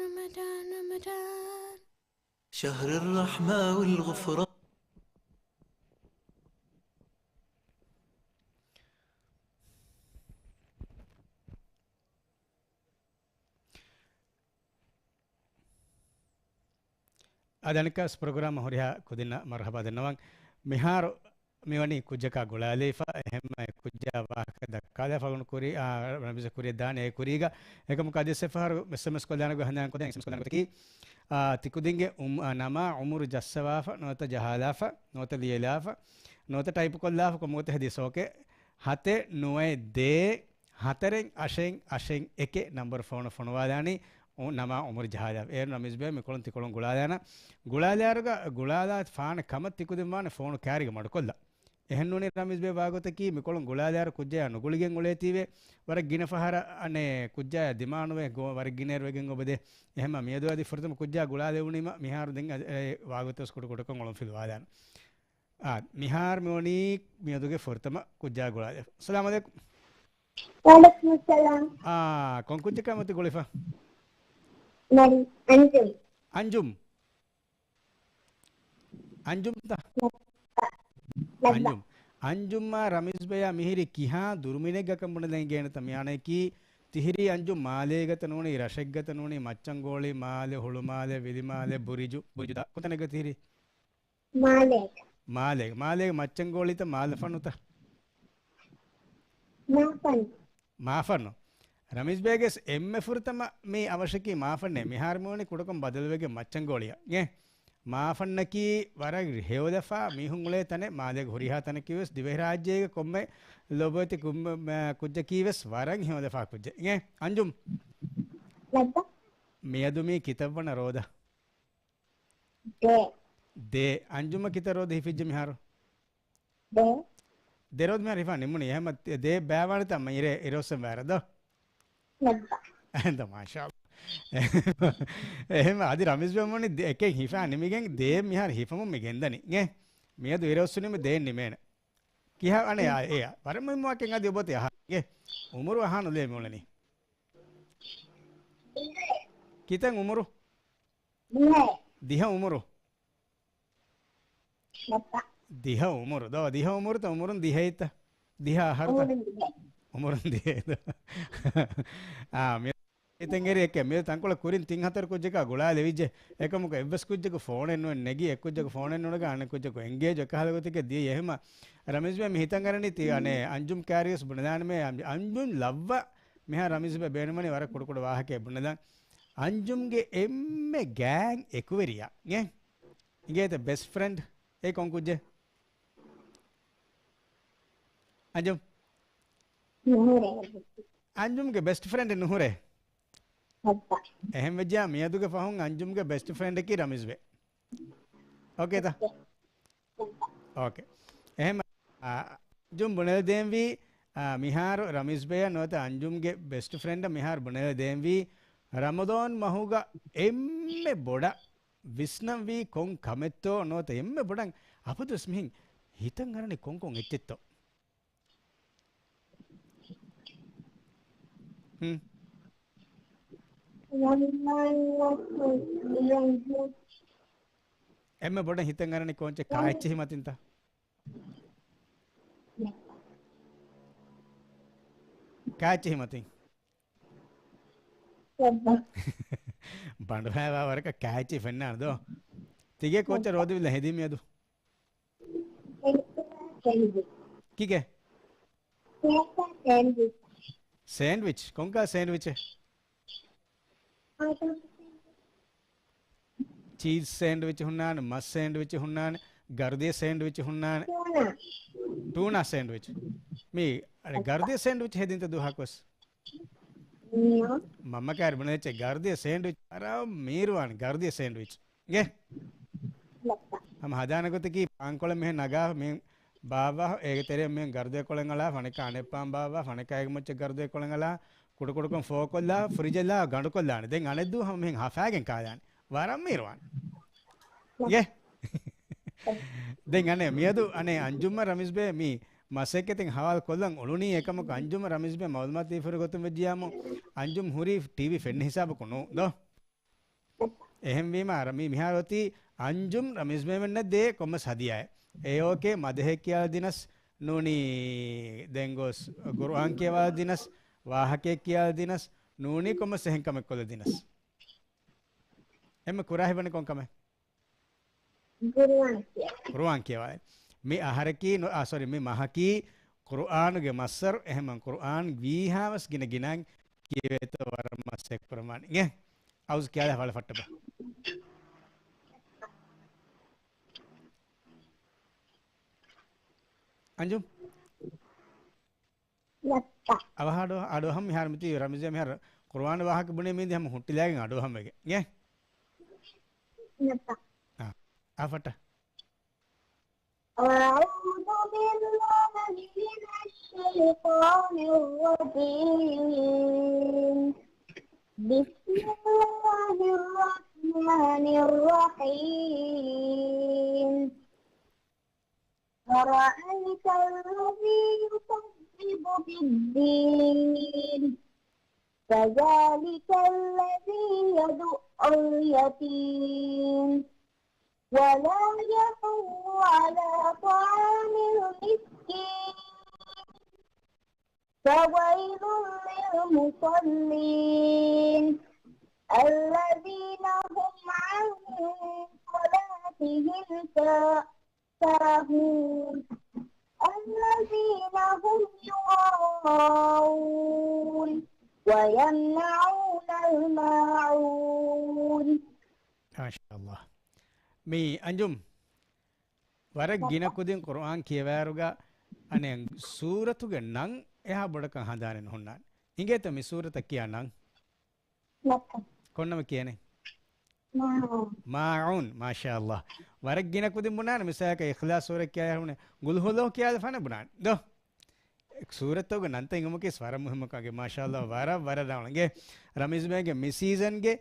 Ramadan, Ramadan. شهر الرحمة والغفران. އަދި އަނެއްކާވެސް ޕްރޮގްރާމަށް ހުރިހާ ކުދިންނަށް މަރުޙަބާ ދަންނަވަން. މިހާރު މިވަނީ ކުއްޖަކާ ގުޅާލައިފަ، އެހެންމަ ކުއްޖާ ވާހަކަ ދައްކާލާފަ އުޅުނު ކުރި، އާ، ރަމީޒަށް ކުރިއަށް ދާނެ އެ ކުރީގަ. އެކަމަކު އަދިވެސް އެއްފަހަރު އެސްއެމްއެސް ކޮށްލާނެ ގޮތް ހަނދާން ކޮށްދޭން. އެސްއެމްއެސް ކޮށްލާނެ ގޮތަކީ، އާ، ތިކުދިންގެ އުމް-، އާ، ނަމާ އުމުރު ޖައްސަވާފަ، ނުވަތަ ޖަހާލާފަ، ނުވަތަ ލިޔެލާފަ، ނުވަތަ ޓައިޕު ކޮށްލާފަ ކޮންމެ ގޮތެއް ހެދިޔަސް އޯކޭ. ހަތެއް ނުވައެއް ދޭއް ހަތަރެއް އަށެއް އަށެއް އެކެއް ނަންބަރު ފޯނަށް ފޮނުވާލާނީ އު-، ނަމާ އުމުރު ޖަހާލާ. އޭރު ރަމީޒް ބޭ މިކޮޅުން ތިކޮޅުން ގުޅާލާނަ. ގުޅާލާއިރުގަ ގުޅާލާ ފާނެ ކަމަށް ތިކުދިން ވާނެ ފޯނު ކާރީގަ މަޑުކޮށްލާ. އެހެންނޫނީ ރަމީޒް ބޭ ވާގޮތަކީ މިކޮޅުން ގުޅާލާއިރު ކުއްޖާޔާ ނުގުޅިގެން އުޅޭތީވެ، ވަރަށް ގިނަ ފަހަރަށް އަނެއް ކުއްޖާޔާ ދިމާނުވެ ގޮ-، ވަރަށް ގިނައިރު ވެގެން އޮބެދޭ. އެހެންމަ މިއަދު އަދި ފުރަތަމަ ކުއްޖާ ގުޅާލެވުނީމަ މިހާރު ދެން އަ-، އެ ވާގޮތަސް ކުޑަކުޑަކޮށް އޮޅުން ފިލުވާލާނަ. އާ، މިހާރު މިވަނީ މިއަދުގެ ފުރަތަމަ ކުއްޖާ ގުޅާލެ. އައްސަލާމު ޢަލައިކުމް. ވަޢަލައިކުމުއްސަލާމް. އާ، ކޮން ކުއްޖަކާ މިއޮތީ ގުޅިފަ؟ މަރި، އަންޖުމް. އަންޖުމް. އަންޖުމްތަ؟ ލައްބަ. އަންޖުމް. އަންޖުމްއާ ރަމީޒް ބޭޔާ މިހިރީ ކިހާ ދުރުމިނެއްގަކަން ބުނެލަން އިނގޭނެތަ މިއަނެކީ؟ ތިހިރީ އަންޖުމް މާލޭގަތަ ނޫނީ، ރަށެއްގަތަ ނޫނީ، މައްޗަންގޯޅި މާލެ، ހުޅުމާލެ، ވިލިމާލެ، ބުރިޖު، ބުރިޖު ދާ ކޮންތަނެއްގަ ތިހިރީ؟ މާލޭގަ. މާލޭގަ. މާލޭގެ މައްޗަންގޯޅިތަ މާލަފަނުތަ؟ މާފަން. މާފަންނު. ރަމީޒް ބޭގެސް އެންމެ ފުރަތަމަ މި އަވަށަކީ މާފަންނޭ. މިހާރު މިވަނީ ކުޑަކޮށް ބަދަލުވެގެން މައްޗަންގޯޅިއަށް. އޭ؟ މާފަންނަކީ ވަރަށް ހެޔޮލަފާ މީހުން އުޅޭ ތަނެއް، މާލޭގެ ހުރިހާ ތަނަކީ ވެސް، ދިވެހިރާއްޖޭގެ ކޮންމެ ލޮބުވެތި ކުއް-، މަ-، ކުއްޖަކީ ވެސް ވަރަށް ހެޔޮލަފާ ކުއްޖެއް. އިނގޭ އަންޖުމް. ލައްބަ. މިއަދު މީ ކިތައްވަނަ ރޯދަ؟ ދޭ. ދޭ. އަންޖުމަށް ކިތައް ރޯދަ ހިފިއްޖެ މިހާރު؟ ދޭ. ދެ ރޯދަ މިހާރު ހިފާ ނިމުނީ. އެހެމަ ދޭ ބައިވާނެތަ މަ އިރޭ އިރުއޮއްސެން ވާރަ ދޯ؟ ނައްބަ. އެނދ މާޝާ އަﷲ. އެހެމަ އަދި ރަމީޒް ބެ މުނި ދެ-، އެކެއް ހިފާ ނިމިގެން ދޭ މިހާރު ހިފަމުން މި ގެންދަނީ. އިނގޭ؟ މިއަދު އިރުއޮއްސުނީމަ ދޭން ނިމޭނެ. ކިހާ އަނެއް އާ އެއާ. ވަރަށް މުހިއްމު ވާހަކައެއް އަދި އޮބޮތި އަހާ. އިނގޭ؟ އުމުރު އަހާ ނުލޭ މިއުޅެނީ. ކިތައް އުމުރު؟ ދިހަ. ދިހަ އުމުރު. ދިހަ އުމުރު. ދޯ، ދިހަ އުމުރުތަ އުމުރުން ދިހައެއްތަ؟ ދިހަ އަހަރުތަ؟ އުމުރުން ދިހަ. އުމުރުން ދިހައެއް ދޯ. އާ، މި އިތަން އެރި އެކެ މި ތަންކޮޅެއް ކުރިން ތިން ހަތަރު ކުއްޖަކާ ގުޅާލެވިއްޖެ. އެކަމަކު އެއްވެސް ކުއްޖަކު ފޯނެއް ނުވެ ނެގި، އެއް ކުއްޖަކު ފޯނެއް ނުނަގާ، އަނެއް ކުއްޖަކު އެންގޭޖް އެކަހަލަ ގޮތެކޭ ދިޔަ. އެހެމަ ރަމީޒް ބޭ މި ހިތަށް އަރަނީ ތި އަނެއް އަންޖުމް ކާރިޔަސް ބުނެލާނަމޭ، އަން-، އަންޖުމް ލައްވަ މިހާ ރަމީޒް ބޭ ބޭނުމަނީ ވަރަށް ކުޑަކުޑަ ވާހަކައެއް ބުނެލަން. އަންޖުމްގެ އެންމެ ގާތް އެކުވެރިޔާ އިނގޭތަ ބެސްޓް ފްރެންޑް އެ ކޮން ކުއްޖެއް؟ އަންޖުމް. ނުހުރޭ. އަންޖުމްގެ ބެސްޓް ފްރެންޑް ނުހުރޭ. އައްބަ. އެހެން ވެއްޖާ މިއަދުގެ ފަހުން އަންޖުމްގެ ބެސްޓް ފްރެންޑަކީ ރަމީޒް ބޭ. އޯކޭތަ؟ އޯކޭ. އެހެން، އާ، އަންޖުމް ބުނެލަދޭންވީ، އާ، މިހާރު ރަމީޒް ބޭއަށް ނުވަތަ އަންޖުމްގެ ބެސްޓް ފްރެންޑަށް މިހާރު ބުނެލަދޭންވީ، ރަމަޟާން މަހުގަ އެންމެ ބޮޑަށް ވިސްނަންވީ ކޮން ކަމެއްތޯ ނުވަތަ އެންމެ ބޮޑަށް އަބަދުވެސް މިހެން ހިތަށް އަރަނީ ކޮންކޮން އެއްޗެއްތޯ؟ ހުން. އެންމެ ބޮޑަށް ހިތަށް އަރަނީ ކޯންޗެއް ކާ އެއްޗެހި މަތިންތަ؟ ކާ އެއްޗެހި މަތިން؟ ބަނޑުހައިވާ ވަރަކަށް ކާ އެއްޗެހި ފެންނާނެ ދޯ. ތިގޭ ކޯއްޗެއް ރޯދަވިލަ ހެދީ މިއަދު؟ ކިކޭ؟ ސޭންޑްވިޗް. ކޮންކާ ސޭންޑްވިޗެއް؟ ޗީޒް ސޭންޑްވިޗް ހުންނާނެ، މަސް ސޭންޑްވިޗް ހުންނާނެ، ގަރުދިޔަ ސޭންޑްވިޗް ހުންނާނެ. ޓޫނާ. ޓޫނާ ސޭންޑްވިޗް. މީ، އަރެ، ގަރުދިޔަ ސޭންޑްވިޗް ހެދިންތަ ދުވަހަކުވެސް؟ މަންމަ ކާރި ބުނެ އެއްޗެއް ގަރުދިޔަ ސޭންޑްވިޗް. އަރާ މީރުވާނެ ގަރުދިޔަ ސޭންޑްވިޗް. ގެ؟ ހަމަ ހަދާނެ ގޮތަކީ ޕާންކޮޅެއް މިހެން ނަގާ މިހެން ބާއްވާ، އޭގެ ތެރެއަށް މިހެން ގަރުދިޔަ ކޮޅެއް އަޅާ، ފަނެއްކާ އަނެއް ޕާން ބާއްވާ، ފަނެއްކާ އޭގެ މައްޗަށް ގަރުދިޔަ ކޮޅެއް އަޅާ، ކުޑަކުޑަކޮށް ފޯކޮށްލާ، ފްރިޖަށްލާ، ގަނޑުކޮށްލާނެ. ދެން އަނެއްދުވަހު ހަމަ މިހެން ހަފާގެން ކާލާނެ. ވަރަށް މީރުވާނެ. ގެ؟ ދެން އަނެއް މިއަދު އަނެއް އަންޖުމް ރަމީޒް ބޭ މި މަސައްކަތެއް ހަވާލު ކޮށްލަން އުޅުނީ އެކަމަކު އަންޖުމް ރަމީޒް ބޭ މައުލޫމާތު ދީފަ ހުރި ގޮތުން ވެއްޖިޔާމު އަންޖުމް ހުރީ ޓީވީ ފެންނަ ހިސާބަކު ނޫން ދޯ؟ އެހެންވީމަ މި-، މިހާރު އޮތީ އަންޖުމް ރަމީޒް ބޭމެންނަށް ދޭ ކޮންމެސް ހަދިޔާއެއް. އެ އޯކޭ މަދަހެއް ކިޔާލަދިނަސް ނޫނީ ދެން ގޮސް ގުރުއާން ކިޔަވާލަދިނަސް ވާހަކައެއް ކިޔާލަދިނަސް ނޫނީ ކޮންމެސް އެހެން ކަމެއް ކޮށްލަދިނަސް. އެންމެ ކުރާ ހިތްވަނީ ކޮން ކަމެއް؟ ގުރުއާން ކިޔަވާ. ގުރުއާން ކިޔަވާ. މި އަހަރަކީ ނު-، އާ، ސޮރީ، މި މަހަކީ ގުރުއާނުގެ މައްސަރު، އެހެން ގުރުއާން ވީހާވެސް ގިނަ ގިނައިން ކިޔެވޭތޯ ވަރަށް މަސައްކަތް ކުރަމާނެ. އިނގޭ؟ އައުޒު ކިޔާލާ ފަޅަ ފައްޓަބަ. އަންޖު؟ ލައްޕަ. އަވަހަށް އަޑު-، އަޑުއަހަން މިހާރު މިތީ ރަމީޒް ބޭ މިހާރު ޤުރުއާން ވާހަކަ ބުނޭ މީނދި ހަމަ ހުއްޓިލާގެން އަޑުއަހަން ވެގެން. އިނގޭ؟ ލައްޕަ. އާ. އާ ފައްޓަ. أعوذ بالله من الشيطان الرجيم. بسم الله الرحمن الرحيم. أرأيت الذي يكذب بالدين. فذلك الذي يدع اليتيم. ولا يحض على طعام المسكين. فويل للمصلين. الذين هم عن صلاتهم سا-، ساهون. الذين هم يراءون ويمنعون الماعون. މާޝާﷲ. މި އަންޖުމް، ވަރަށް ގިނަ ކުދިން ޤުރުއާން ކިޔަވާއިރުގަ އަނެއް ސޫރަތުގެ ނަން އެހާ ބޮޑަކަށް ހަނދާނެއް ނުހުންނާނެ. އިނގޭތަ މި ސޫރަތަށް ކިޔާ ނަން؟ ކޮންނަމަ ކިޔަނީ؟ މާޢޫން. މާޢޫން. މާޝާﷲ. ވަރަށް ގިނަ ކުދިން ބުނާނެ، މިސާލަކަށް އިޚްލާޞް ސޫރަ ކިޔާ ހުންނެ، ޤުލް ހުވައްލާހު ކިޔާލަފާނެ ބުނާނެ ދޯ. ސޫރަތުގެ ނަންތައް އިނގުމަކީ ވަރަށް މުހިއްމު ކަމެއް. މާޝާﷲ، ވަރަށް، ވަރަށް ރަނގަޅު. އިނގޭ، ރަމީޒް ބޭގެ މި ސީޒަންގެ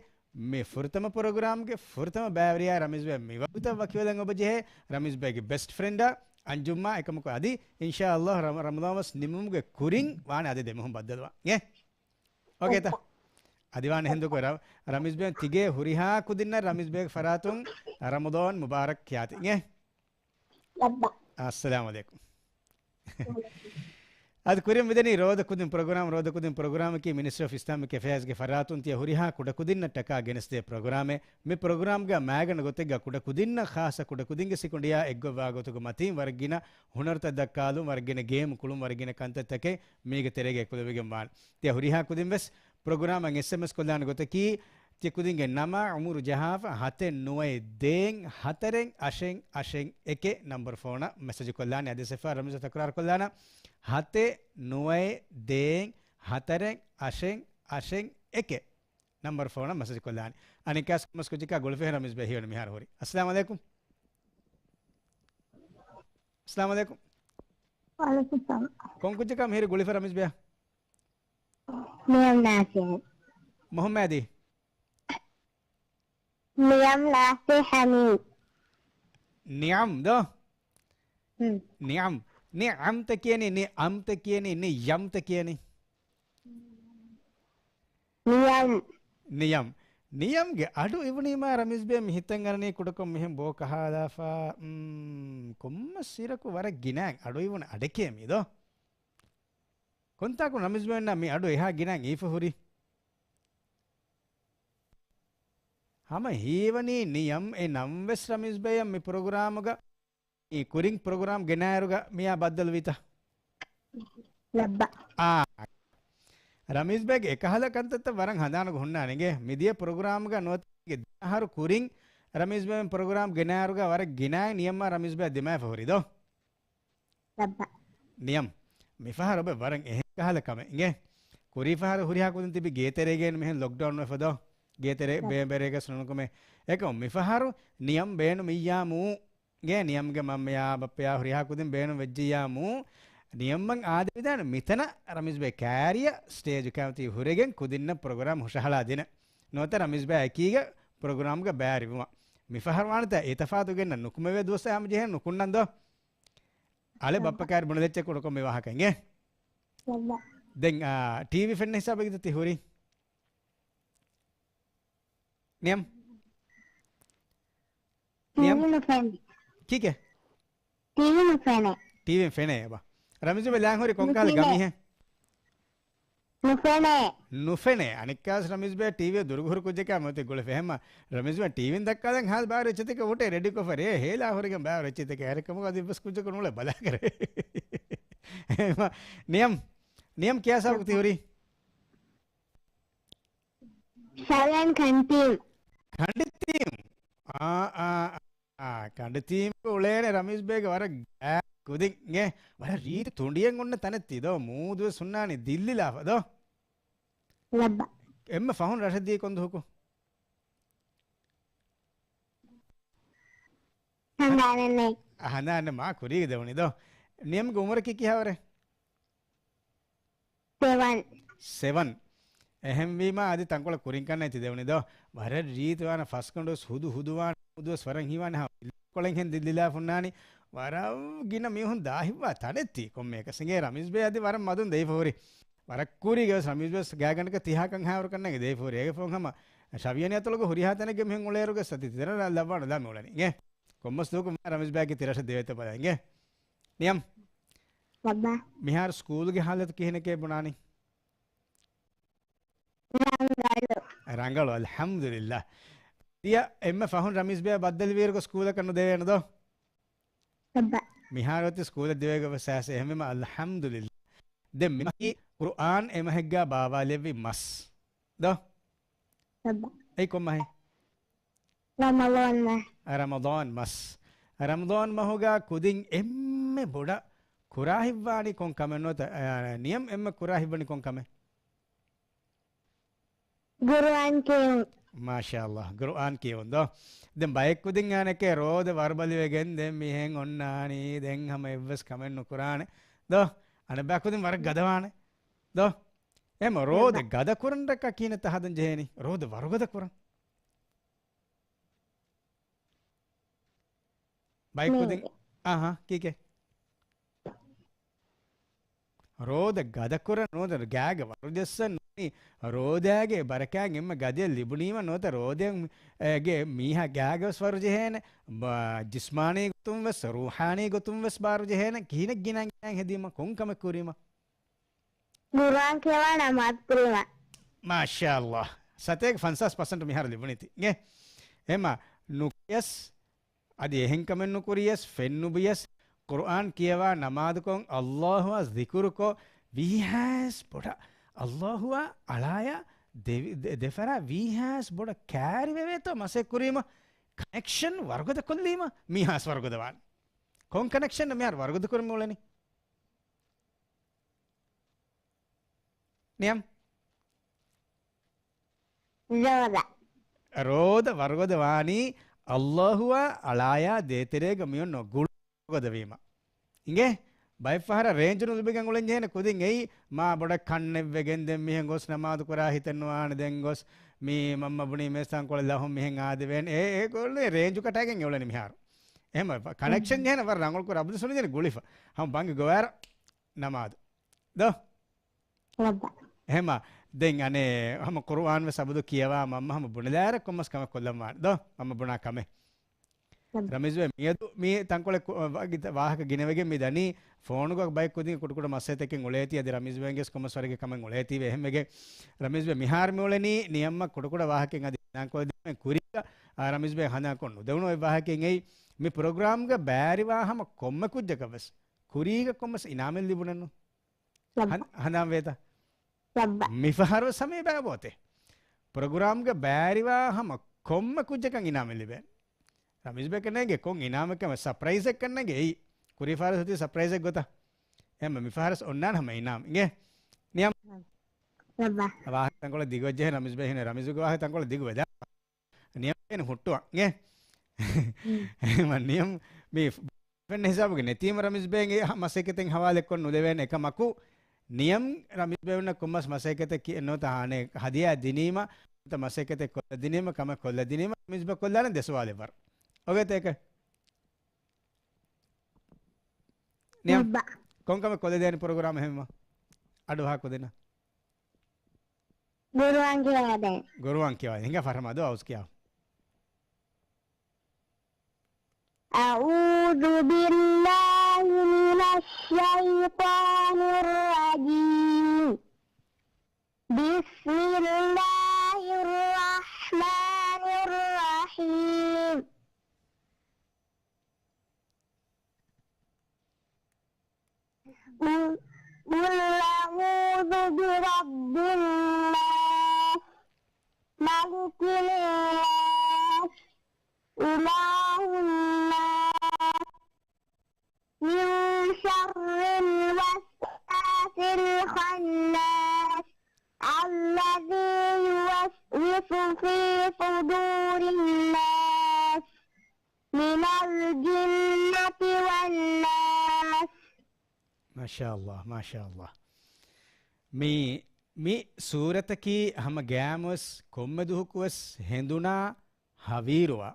މި ފުރަތަމަ ޕްރޮގްރާމްގެ ފުރަތަމަ ބައިވެރިޔާ ރަމީޒް ބޭ މި ވަގުތަށް ވަކިވެލަން އޮބަޖެހޭ. ރަމީޒް ބޭގެ ބެސްޓް ފްރެންޑާ އަންޖުމްމާ އެކަމަކު އަދި އިންޝާﷲ ރަމަ-، ރަމަޟާން މަސް ނިމުމުގެ ކުރިން ވާނެ އަދި ދެމީހުން ބައްދަލުވާ. އިނގޭ؟ އޯކޭތަ؟ އަދި ވާނެ ހެންދުކޮށް ރަ-، ރަމީޒް ބޭ ތިގޭ ހުރިހާ ކުދިންނަށް ރަމީޒް ބޭގެ ފަރާތުން ރަމަޟާން މުބާރަކް ކިޔާތި. އިނގޭ؟ ލައްބަ. އައްސަލާމު ޢަލައިކުމް. އަދި ކުރިން މިދަނީ ރޯދަ ކުދިން ޕްރޮގްރާމް. ރޯދަ ކުދިން ޕްރޮގްރާމަކީ މިނިސްޓްރީ އޮފް އިސްލާމިކް އެފެއާޒްގެ ފަރާތުން ތިޔަ ހުރިހާ ކުޑަކުދިންނަށް ޓަކާ ގެނެސްދޭ ޕްރޮގްރާމެއް. މި ޕްރޮގްރާމްގަ މައިގަނޑު ގޮތެއްގަ ކުޑަކުދިންނަށް ޚާއްޞަ ކުޑަކުދިންގެ ސިކުނޑިއާ އެއްގޮތްވާ ގޮތުގެ މަތީން ވަރަށް ގިނަ ހުނަރުތައް ދައްކާލުން، ވަރަށް ގިނަ ގޭމް ކުޅުން، ވަރަށް ގިނަ ކަންތައްތަކެއް މީގެ ތެރޭގަ އެކުލެވިގެން ވާނެ. ތިޔަ ހުރިހާ ކުދިން ވެސް ޕްރޮގްރާމަށް އެސްއެމްއެސް ކޮށްލާނެ ގޮތަކީ، ތި ކުދިންގެ ނަމާ، އުމުރު ޖަހާފަ، ހަތެއް ނުވައެއް ދޭއް ހަތަރެއް އަށެއް އަށެއް އެކެއް ނަންބަރު ފޯނަށް މެސެޖު ކޮށްލާނެ. އަދި އެސްއެފްއާ ރަމީޒް ތަކުރާރު ކޮށްލާނަ، ހަތެއް ނުވައެއް ދޭއް ހަތަރެއް އަށެއް އަށެއް އެކެއް ނަންބަރު ފޯނަށް މެސެޖު ކޮށްލާނެ. އަނެއްކާސް ކޮމެންޓްސް ކުއްޖަކާ ގުޅިފަ ރަމީޒް ބޭ ހީވަނީ މިހާރު ހުރި. އައްސަލާމު ޢަލައިކުމް. އައްސަލާމު ޢަލައިކުމް. ވަޢަލައިކުމް ސަލާމް. ކޮން ކުއްޖަކާ މިހިރީ ގުޅިފަ ރަމީޒް ބޭ؟ މިޔަމް ނާސިހް. މުޙައްމަދީ. ނިޔަމް ނާސިހް ހަމީދް. ނިޔަމް ދޯ؟ ހުން. ނިޔަމް. ނިޔަމްތަ ކިޔަނީ، ނިޔަމްތަ ކިޔަނީ، ނިޔަމްތަ ކިޔަނީ؟ ނިޔަމް. ނިޔަމް. ނިޔަމްގެ އަޑު އިވުނީމާ ރަމީޒް ބޭ މި ހިތަށް އަރަނީ ކުޑަކޮށް މިހެން ބޯ ކަހާލާފަ، މް، ކޮންމެސް އިރަކު ވަރަށް ގިނައިން އަޑު އިވުނު އަޑެކޭ މީ ދޯ؟ ކޮންތާކު ރަމީޒް ބޭންނާ މި އަޑު އެހާ ގިނައިން އީފަ ހުރީ؟ ހަމަ ހީވަނީ ނިޔަމް އެ ނަން ވެސް ރަމީޒް ބޭޔަށް މި ޕްރޮގްރާމުގަ މި ކުރިން ޕްރޮގްރާމް ގެނާއިރުގަ މިޔާ ބައްދަލުވީތަ؟ ލައްބަ. އާ. ރަމީޒް ބޭގެ އެކަހަލަ ކަންތައްތައް ވަރަށް ހަނދާނުގަ ހުންނާނެ އިނގޭ. މިދިޔަ ޕްރޮގްރާމްގަ ނުވަތަ ދެ އަހަރު ކުރިން ރަމީޒް ބޭ ޕްރޮގްރާމް ގެނާއިރުގަ ވަރަށް ގިނައިން ނިޔަމްއާ ރަމީޒް ބޭ ދިމާވެފަ ހުރި ދޯ؟ ލައްބަ. ނިޔަމް. މިފަހަރު އޮބެ ވަރަށް އެހެން ކަހަލަ ކަމެއް އިނގޭ. ކުރީ ފަހަރު ހުރިހާ ކުދިން ތިބި ގޭތެރޭގައި މިހެން ލޮކްޑައުން ވެފަ ދޯ؟ ގޭތެރޭ ބޭން ބޭރޭގަސް ނުނުކުމެ. އެކަމް މިފަހަރު ނިޔަމް ބޭނުމިއްޔާމު ގޭ ނިޔަމްގެ މަންމަޔާ ބައްޕަޔާ ހުރިހާ ކުދިން ބޭނުން ވެއްޖިއްޔާމު، ނިޔަމްމަން އާދެވިދާނެ މިތަނަށް ރަމީޒް ބޭ ކާރިޔަ ސްޓޭޖު ކައިމަތީ ހުރެގެން ކުދިންނަށް ޕްރޮގްރާމް ހުށަހަޅާ ދިނެ. ނުވަތަ ރަމީޒް ބޭ އެކީގަ ޕްރޮގްރާމްގަ ބައިވެރިވުމަށް. މިފަހަރު ވާނެތާ އެ ތަފާތު ގެންނަ ނުކުމެވޭ ދުވަސް އާމު ޖެހޭ ނުކުންނަން ދޯ؟ އަޅެ ބައްޕަ ކާރި ބުނެލެއްޗެ ކުޑަކޮށް މި ވާހަކަ އިނގޭ. ދެން، އާ، ޓީވީ ފެންނަ ހިސާބެއްގަ ތި ހުރީ؟ ނިޔަމް. ނިޔަމް. ޓީވީ ނުފެނޭ. ކީކޭ؟ ޓީވީ ނުފެނޭ. ޓީވީން ފެނޭ އެބަ. ރަމީޒް ބޭ ލާން ހުރި ކޮންކަހަލަ ނުފެނޭ. ގަމީހެއް؟ ނުފެނޭ. ނުފެނޭ. އަނެއްކާސް ރަމީޒް ބޭ ޓީވީ ދުރުގަ ހުރި ކުއްޖަކާ މިއޮތީ ގުޅިފަ އެހެންމަ. ރަމީޒް ބޭ ޓީވީން ދައްކާލަން ހާލް ބާރު އެއްޗެތިކަ އުޓޭ ރެޑިކޮށްފަ ރޭ ހޭލާ ހުރެގެން ބާރު އެއްޗެތިކަ އެހެރެކަމުގަ އަދި ވެސް ކުއްޖަކު ނޫޅޭ ބަލާކަރޭ. އެހެންމަ. ނިޔަމް. ނިޔަމް ކިޔާ ސާބު ތި ހުރީ؟ ޝަވިޔަން ކަންތީމް. ކަނޑިތީމް. އާ، އާ، އާ، ކަނޑިތީމް އުޅޭނެ ރަމީޒް ބޭގެ ވަރަށް ގާތް ކުދިންގެ ވަރަށް ރީތި ތުނޑިއެއް އޮންނަ ތަނެއް ތި ދޯ؟ މޫދުވެސް ހުންނާނީ ދިއްލިލާފަ ދޯ؟ ލައްބަ. އެންމެ ފަހުން ރަށަށް ދިޔަ ކޮން ދުހުކު؟ ހަނދާނެއް ނެތް. އަ، ހަނދާނެއް ނެތް. މާ ކުރީގަ ދެވުނީ ދޯ؟ ނިޔަމްގެ އުމުރަކީ ކިހާވަރެއް؟ ސެވަން. ސެވަން. އެހެންވީމާ އަދި ތަންކޮޅެއް ކުރިން ކަންނޭނގެ ތި ދެވުނީ ދޯ؟ ވަރަށް ރީތިވާނެ ފަސްގަނޑުވެސް ހުދު ހުދުވާނެ ހުދުވެސް ވަރަށް ހީވާނެ ހާ ކޮޅެއްހެން ދިއްލިލާފަ ހުންނާނީ. ވަރަށް ގިނަ މީހުން ދާހިތްވާ ތަނެއް ތީ ކޮންމެއަކަސް އިނގޭ ރަމީޒް ބޭ އަދި ވަރަށް މަދުން ދެވިފަ ހުރި. ވަރަށް ކުރީގަވެސް ރަމީޒް ބޭ ވެސް ގާތްގަނޑަކަށް ތިހާ ކަން ހާވަރު ކަންނޭނގެ ދެވިފަ ހުރި. އޭގެ ފަހުން ހަމަ ޝަވިޔަނި އަތޮޅުގަ ހުރިހާ ތަނެއްގެ މީހުން އުޅޭއިރުގަ ސަތި ތިތަނަ ލައްވާނެ ލާމި އުޅެނީ އިނގޭ. ކޮންމެސް ދުވަހަކު މާ ރަމީޒް ބޭއަކީ ތި ރަށަށް ދެވޭތޯ ބަލާ އިނގޭ. ނިޔަމް. ބައްބާ. މިހާރު ސްކޫލްގެ ހާލަތު ކިހިނެކޭ ބުނާނީ؟ ރަނގަޅު. ރަނގަޅު، އަލްޙަމްދުލިއްލާ. ތިޔަ އެންމެ ފަހުން ރަމީޒް ބޭ ބައްދަލުވިއިރުގަ ސްކޫލަކަށް ނުދެވޭނެ ދޯ؟ ބައްބާ. މިހާރު އޮތީ ސްކޫލަށް ދިވެހިގަ ވެސް އައިސް އެހެންވީމަ އަލްޙަމްދުލިއްލާ. ދެން މި މަހީ ޤުރުއާން އެ މަހެއްގަ ބާވާލެއްވި މަސް ދޯ؟ ބައްބާ. އެއީ ކޮން މަހެއް؟ ރަމަޟާން މަސް. ރަމަޟާން މަސް. ރަމަޟާން މަހުގަ ކުދިން އެންމެ ބޮޑަށް ކުރާހިތްވާނީ ކޮން ކަމެއް ނުވަތަ، އާ، ނިޔަމް އެންމެ ކުރާހިތްވަނީ ކޮން ކަމެއް؟ ގުރުއާން ކިޔުން. މާޝާﷲ، ގުރުއާން ކިޔުން ދޯ. ދެން ބައެއް ކުދިން އަނެކެ ރޯދަ ވަރުބަލިވެގެން ދެން މިހެން އޮންނާނީ، ދެން ހަމަ އެއްވެސް ކަމެއް ނުކުރާނެ ދޯ. އަނެއްބައި ކުދިން ވަރަށް ގަދަވާނެ ދޯ. އެމަ ރޯދަ ގަދަ ކުރަން ރައްކާ ކިހިނެއްތަ ހަދަން ޖެހޭނީ؟ ރޯދަ ވަރުގަދަ ކުރަން. ބައެއް ކުދިން، އަހަ، ކީކޭ؟ ރޯދަ ގަދަކުރަން ނުވަތަ ގާގަ ވަރު ޖައްސަން ނޫނީ، ރޯދައިގެ ބަރަކާތް އެންމެ ގަދަޔަށް ލިބުނީމަ ނުވަތަ ރޯދައިގެ މީހާ ގާގަވެސް ވަރު ޖެހޭނެ، ބަ-، ޖިސްމާނީ ގޮތުންވެސް، ރޫޙާނީ ގޮތުންވެސް ބާރު ޖެހޭނެ، ކިހިނެއް ގިނައިން ގިނައިން ހެދީމަ ކޮން ކަމެއް ކުރީމަ؟ ގުރުއާން ކިޔަވާ ނަމާދު ކުރީމަ. މާޝާﷲ. ސަތޭކަ ފަންސާސް ޕަސެންޓް މިހާރު ލިބުނީތީ. އިނގޭ؟ އެމަ ނުކިޔަސް، އަދި އެހެން ކަމެއް ނުކުރިޔަސް، ފެންނުބިޔަސް، ޤުރުއާން ކިޔަވާ، ނަމާދުކޮށް، ﷲ އާ ޒިކުރުކޮށް، ވީހާސް ބޮޑަށް، ﷲ އާ އަޅާޔާ ދެ-، ދެ-، ދެފަރާ ވީހާސް ބޮޑަށް ކާރިވެވޭތޯ މަސައްކަތް ކުރީމަ، ކަނެކްޝަން ވަރުގަދަ ކޮށްލީމަ، މީހާސް ވަރުގަދަ ވާނެ. ކޮން ކަނެކްޝަން މިހާރު ވަރުގަދަ ކުރަމު އުޅެނީ؟ ނިޔަމް. ރޯދަ. ރޯދަ ވަރުގަދަ ވާނީ ﷲ އާ އަޅާޔާ ދޭތެރޭގަ މިއޮންނަ ގުޅު ވަރުގަދަ ވީމަ. އިނގޭ؟ ބައެއް ފަހަރަށް ރޭންޖު ނުލިބިގެން އުޅެން ޖެހޭނެ ކުދިން އެއީ މާ ބޮޑަށް ކަންނެއްވެގެން ދެން މިހެން ގޮސް ނަމާދު ކުރާ ހިތެއް ނުވާނެ ދެން ގޮސް މީ މަންމަ ބުނީ މޭސް ތަންކޮޅެއް ލަހުން މިހެން އާދެވޭނެ. އެ، އެ ކޮށްލީ ރޭންޖު ކަޓައިގެން އެ އުޅެނީ މިހާރު. އެހެން ކަނެކްޝަން ޖެހޭނެ ވަރަށް ރަނގަޅު ކުރި އަބަދު ސުނިޖެނި ގުޅިފަ. ހަމަ ބަންގި ގޮވާރަ ނަމާދު. ދޯ؟ އެހެމަ، ދެން އަނެއް ހަމަ ޤުރުއާން ވެސް އަބަދު ކިޔަވާ މަންމަ ހަމަ ބުނެލާއިރަށް ކޮންމަސް ކަމެއް ކޮށްލަންވާނެ ދޯ؟ މަންމަ ބުނާ ކަމެއް. ރަމީޒު ބޭ މިއަދު މި ތަންކޮޅެއް ކު-، ވަ-، ވާހަކަ ގިނަވެގެން މި ދަނީ ފޯނުގަ ބައެއް ކުދިން ކުޑަކުޑަ މައްސަލަތަކެއް އުޅޭތީ އަދި ރަމީޒު ބޭގެސް ކޮންމަސް ވަރެއްގެ ކަމެއް އުޅޭތީވެ އެހެންވެގެން ރަމީޒު ބޭ މިހާރު މި އުޅެނީ ނިޔަމަށް ކުޑަކުޑަ ވާހަކައެއް އަދި ހަނދާންކޮށްދިނުމެއް ކުރީގަ، އާ، ރަމީޒު ބޭ ހަނދާންކޮށް ނުދެވުނު އޮތް ވާހަކައެއް އެއީ މި ޕްރޮގްރާމްގަ ބައިވެރިވާ ހަމަ ކޮންމެ ކުއްޖަކަށް ވެސް ކުރީގަ ކޮންމަސް އިނާމެއް ލިބުނެއްނު. ހަން-، ހަނދާން ވޭތަ؟ މިފަހަރު ވެސް ހަމަ އެބައި އޮތޭ. ޕްރޮގްރާމްގަ ބައިވެރިވާ ހަމަ ކޮންމެ ކުއްޖަކަށް އިނާމެއް ލިބޭނެ. ރަމީޒު ބޭކަށް ނޭނގެ ކޮން އިނާމެއް ކަމެއް ސަޕްރައިޒެއް ކަންނޭނގެ އެއީ. ކުރީ ފަހަރަސް އޮތީ ސަޕްރައިޒެއް ގޮތަށް. އެހެމަ މިފަހަރަސް އޮންނާނެ ހަމަ އިނާމް. އިނގޭ؟ ނިޔަމް. ވާހަކަ ތަންކޮޅެއް ދިގުވެއްޖެހޭ ރަމީޒު ބޭ ހިނެ ރަމީޒުގެ ވާހަކަ ތަންކޮޅެއް ދިގު ވެދާ. ނިޔަމް ހުއްޓުވާ. އިނގޭ؟ މަ ނިޔަމް މި ފެންނަ ހިސާބުގެ ނެތީމަ ރަމީޒު ބޭގެ މަސައްކަތެއް ހަވާލެއްކޮށް ނުދެވޭނެ އެކަމަކު، ނިޔަމް ރަމީޒު ބޭ އޮންނަ ކޮންމަސް މަސައްކަތެއް ކި-، ނުވަތަ އަނެއް ހަދިޔާ ދިނީމަ، ނުވަތަ މަސައްކަތެއް ކޮށްލަދިނީމަ، ކަމެއް ކޮށްލަދިނީމަ، ރަމީޒު ބޭ ކޮށްލާނެ ދެ ސުވާލެއް ވަރު. އޮގޭތަ އެކަ؟ ނިޔަމް. ކޮން ކަމެއް ކޮށްލަދޭނެ ޕްރޮގްރާމް އެހެންވީމަ؟ އަޑު އަހާކުދިންނަށް. ގުރުއާން ކިޔަވާދޭން. ގުރުއާން ކިޔަވާދޭން. ހިނގާ ފަރުމާ ދޯ އައުސް ކިޔާ. أعوذ بالله من الشيطان الرجيم. بسم الله الرحمن الرحيم. قل، قل أعوذ برب الناس، ملك الناس، إله الناس، من شر الوسواس الخناس، الذي يوسوس في صدور الناس، من الجنة والناس. މާޝާﷲ، މާޝާﷲ. މި، މި ސޫރަތަކީ ހަމަ ގައިމުވެސް ކޮންމެ ދުހަކުވެސް ހެނދުނާ ހަވީރުވާ،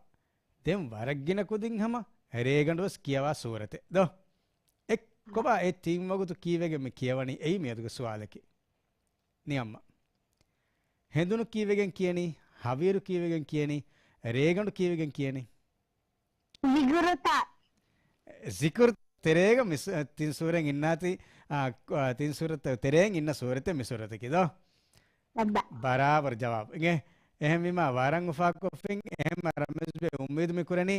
ދެން ވަރަށް ގިނަ ކުދިން ހަމަ ރޭގަނޑުވެސް ކިޔަވާ ސޫރަތެއް ދޯ؟ އެ ކޮބާ އެ ތިން ވަގުތު ކީވެގެން މި ކިޔަވަނީ؟ އެއީ މިއަދުގެ ސުވާލަކީ. ނިޔަމްމަ. ހެނދުނު ކީވެގެން ކިޔަނީ؟ ހަވީރު ކީވެގެން ކިޔަނީ؟ ރޭގަނޑު ކީވެގެން ކިޔަނީ؟ ޒިކުރުތައް. ޒިކުރު ތެރޭގަ މި ސު-، ތިން ސޫރަތް އިންނާތީ، އާ، ތިން ސޫރަތަށް ތެރޭން އިންނަ ސޫރަތެއް މި ސޫރަތަކީ ދޯ؟ ބައްބަ. ބަރާބަރު ޖަވާބު. އިނގޭ؟ އެހެންވީމާ ވަރަށް އުފާކޮށްފިން. އެހެންމަ ރަމީޒު ބޭ އުއްމީދު މި ކުރަނީ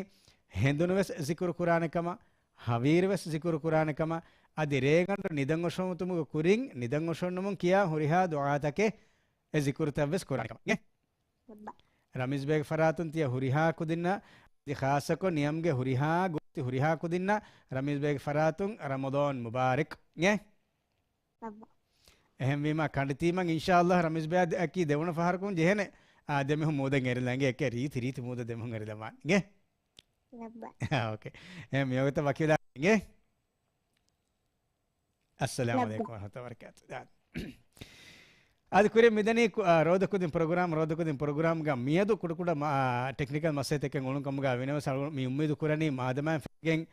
ހެނދުނުވެސް ޒިކުރު ކުރާނެ ކަމަށް، ހަވީރުވެސް ޒިކުރު ކުރާނެ ކަމަށް، އަދި ރޭގަނޑު ނިދަން އޮށޯމުތުމުގެ ކުރިން ނިދަން އޮށޯންނަމުން ކިޔާ ހުރިހާ ދުޢާތަކެއް އެ ޒިކުރުތައްވެސް ކުރާނެ ކަމަށް. އިނގޭ؟ ބައްބަ. ރަމީޒްބޭގެ ފަރާތުން ތިޔަ ހުރިހާ ކުދިންނަށް، އަދި ޚާއްޞަކޮށް ނިޔަމްގެ ހުރިހާ ގޯތި ހުރިހާ ކުދިންނަށް ރަމީޒްބޭގެ ފަރާތުން ރަމަޟާން މުބާރަކް. އިނގޭ؟ އެހެންވީމަ ކަނޑިތީމަން އިންޝާﷲ ރަމީޒްބޭއަކީ ދެވުނު ފަހަރަކުން ޖެހޭނެ. އާ، ދެމީހުން މޫދެއް އެރިލަނގެ އެކެ ރީތި ރީތި މޫދަށް ދެމީހުން އެރިލަމާން. އިނގޭ؟ އޯކޭ. އެ މިވަގުތަށް ވަކިވެލާ އިނގޭ. އައްސަލާމު ޢަލައިކުމް ވަރަޙްމަތުﷲ ވަބަރަކާތު. އާދެ، ކުރިން މިދަނީ ކު-، އާ، ރޯދަކުދިން ޕްރޮގްރާމް، ރޯދަކުދިން ޕްރޮގްރާމްގަ މިއަދު ކުޑަކުޑަ މަ-، އާ، ޓެކްނިކަލް މައްސަލަތަކެއް އުޅުން ކަމުގަ ވިނަވަސް އަޅު-، މި އުއްމީދު ކުރަނީ މާދަމާއިން ފެށިގެން،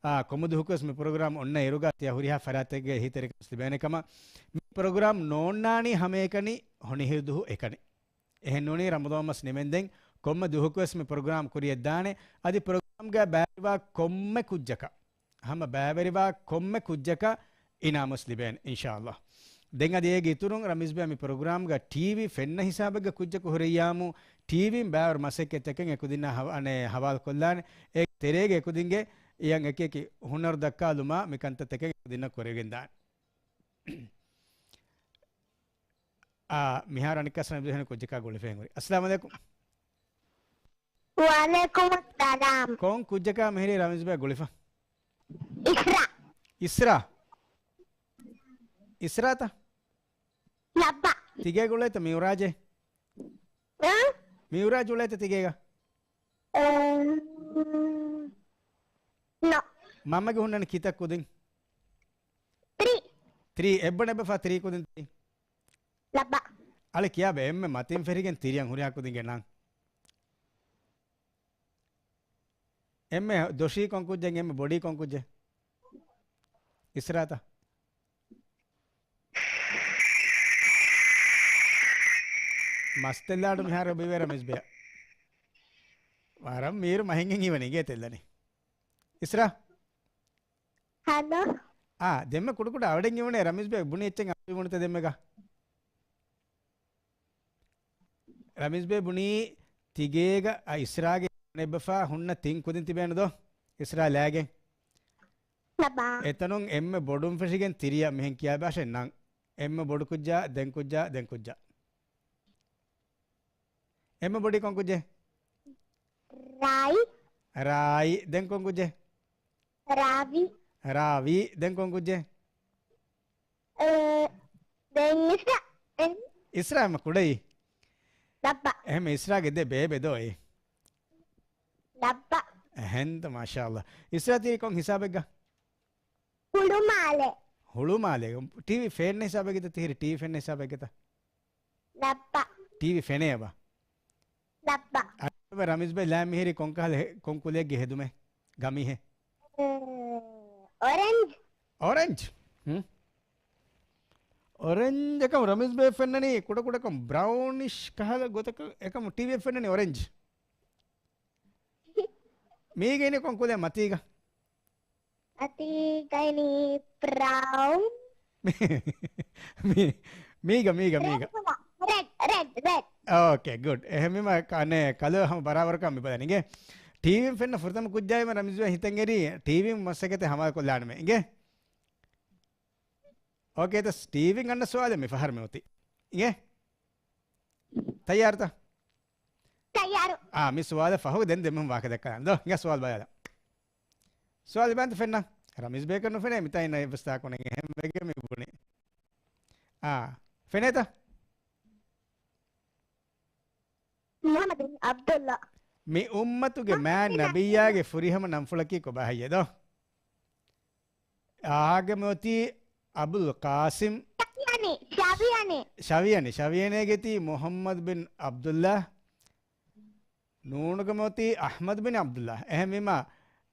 އާ، ކޮންމެ ދުވަހަކުވެސް މި ޕްރޮގްރާމް އޮންނަ އިރުގަ ތިޔަ ހުރިހާ ފަރާތެއްގެ އެހީތެރިކަން ލިބޭނެ ކަމަށް. މި ޕްރޮގްރާމް ނޯންނާނީ ހަމައެކަނި ހޮނިހިރު ދުވަހު އެކަނި. އެހެންނޫނީ ރަމަޟާން މަސް ނިމެންދެން ކޮންމެ ދުވަހަކުވެސް މި ޕްރޮގްރާމް ކުރިޔަށްދާނެ. އަދި ޕްރޮގްރާމްގަ ބައިވެރިވާ ކޮންމެ ކުއްޖަކަށް، ހަމަ ބައިވެރިވާ ކޮންމެ ކުއްޖަކަށް އިނާމުވެސް ލިބޭނެ އިންޝާﷲ. ދެން އަދި އޭގެ އިތުރުން ރަމީޒްބޭ މި ޕްރޮގްރާމްގަ ޓީވީ ފެންނަ ހިސާބެއްގަ ކުއްޖަކު ހުރެއްޔާމު، ޓީވީން ބައިވަރު މަސައްކަތްތަކެއް އެކުދިންނާ ހަވ-، އަނެއް ހަވާލުކޮށްލާނެ. އޭގެ ތެރޭގަ އެކުދިންގެ އެއަށް އެކި އެކި ހުނަރު ދައްކާލުމާ މި ކަންތައްތަކެއް އެކުދިންނަށް ކުރެވިގެންދާނެ. އާ، މިހާރު އަނެއްކާސް ރަމީޒްބޭ ކުއްޖަކާ ގުޅިފައި ހުރި. އައްސަލާމު ޢަލައިކުމް. ވަޢަލައިކުމުއްސަލާމް. ކޮން ކުއްޖަކާ މިހިރީ ރަމީޒްބޭ ގުޅިފަ؟ އިސްރާ. އިސްރާ؟ އިސްރާތަ؟ ލައްބަ. ތިގޭގަ އުޅޭތަ މިޢުރާޖެއް؟ އަ؟ މިޢުރާޖް އުޅޭތަ ތިގޭގަ؟ އަ، ނޯ. މަންމަގެ ހުންނަނީ ކިތައް ކުދިން؟ ތްރީ. ތްރީ. އެއްބަނޑު އެބަފާ ތިރީ ކުދިން ތި؟ ލައްބަ. އަޅެ ކިޔާބަ އެންމެ މަތިން ފެށިގެން ތިރިއަށް ހުރިހާ ކުދިންގެ ނަން. އެންމެ ދޮށީ ކޮން ކުއްޖެއް، އެންމެ ބޮޑީ ކޮން ކުއްޖެއް؟ އިސްރާތަ؟ މަސްތެއްލާޑު މިހާރު ބިވޭ ރަމީޒްބެއަށް. ވަރަށް މީރު މަހެއް ހީވަނީ ގޭ ތެއްލަނީ. އިސްރާ؟ ހަލޯ. އާ، ދެންމެ ކުޑަކުޑަ އަވަޑެން އިވުނޭ ރަމީޒްބެ ބުނި އެއްޗެއް އަވަޑިވުނުތަ ދެންމެގަ؟ ރަމީޒްބެ ބުނީ ތިގޭގަ އަ އިސްރާގެ އެއްބަފާ ހުންނަ ތިން ކުދިން ތިބޭނު ދޯ؟ އިސްރާ ލާގެ. ލަބާ. އެތަނުން އެންމެ ބޮޑުން ފެށިގެން ތިރިއަށް މިހެން ކިޔާބާށޭ ނަން. އެންމެ ބޮޑު ކުއްޖާ، ދެން ކުއްޖާ، ދެން ކުއްޖާ. އެންމެ ބޮޑީ ކޮން ކުއްޖެއް؟ ރާއި. ރާއި. ދެން ކޮން ކުއްޖެއް؟ ރާވި. ރާވީ. ދެން ކޮން ކުއްޖެއް؟ އަ، ދެން އިސްރާ. އިސްރާ އެންމެ ކުޑައީ؟ ލައްބަ. އެހެން އިސްރާގެ ދެ ބޭބެ ދޯ އޭ؟ ލައްބަ. އެހެންތަ މާޝާﷲ. އިސްރާ ތިރީ ކޮން ހިސާބެއްގަ؟ ހުޅުމާލެ. ހުޅުމާލެ. ޓީވީ ފެންނަ ހިސާބެއްގެތަ ތިހިރީ ޓީވީ ފެންނަ ހިސާބެއްގެތަ؟ ލައްބަ. ޓީވީ ފެނޭ އެބަ؟ ލައްބަ. އަދި ރަމީޒްބެ ލާ މިހިރީ ކޮންކަހަލަ ހެ-، ކޮން ކުލައެއްގެ ހެދުމެއް؟ ގަމީހެއް؟ އޮރެންޖް. އޮރެންޖް؟ ހުން؟ އޮރެންޖް އެކަމު ރަމީޒްބެ ފެންނަނީ ކުޑަކުޑަކަމު ބްރައުނިޝް ކަހަލަ ގޮތަކަށް އެކަމު ޓީވީ ފެންނަނީ އޮރެންޖް. މީގެ އިނީ ކޮން ކުލައެއް މަތީގަ؟ މަތީގަ އިނީ ބްރައުން. މީ-، މީގަ، މީގަ، މީގަ. ރެޑް، ރެޑް، ރެޑް. އޯކޭ، ގުޑް. އެހެންވީމަ ކަނެ ކަލަރ ހަމަ ބަރާބަރަކަށް މި ބަލަން އިނގޭ. ޓީވީން ފެންނަ ފުރަތަމަ ކުއްޖާއިމަ ރަމީޒް ހިތަށް އެރީ ޓީވީން މަސައްކަތެއް ހަމަ ކޮށްލާނަމޭ އިނގޭ. އޯކޭ، ތަސް ޓީވީން އަންނަ ސުވާލެއް މި ފަހަރު މި އޮތީ. އިނގޭ؟ ތައްޔާރުތަ؟ ތައްޔާރު. އާ، މި ސުވާލަށް ފަހު ދެން ދެމީހުން ވާހަކަ ދައްކާލަން. ދޯ، ހިނގާ ސުވާލު ބަލާލަން. ސުވާލު ބަލާންތަ ފެންނަ؟ ރަމީޒް ބޭކަށް ނުފެނޭ، މިތާ އިންނަ އެއްވެސް ތާކު ނެތް. އެހެންވެގެން މި ބުނީ. އާ، ފެނޭތަ؟ މުޙައްމަދު ބިން ޢަބްދުﷲ. މި އުއްމަތުގެ މާތް ނަބިއްޔާގެ ފުރިހަމަ ނަންފުޅަކީ ކޮބާ ހެއްޔޭ ދޯ؟ އާގެ މި އޮތީ އަބުލް ޤާސިމް. ޝަވިޔަނި، ޝަވިޔަނި. ޝަވިޔަނި، ޝަވިޔަނީގެ ތީ މުޙައްމަދު ބިން ޢަބްދުﷲ. ނޫނުގެ މި އޮތީ އަޙްމަދު ބިން ޢަބްދުﷲ. އެހެންވީމަ،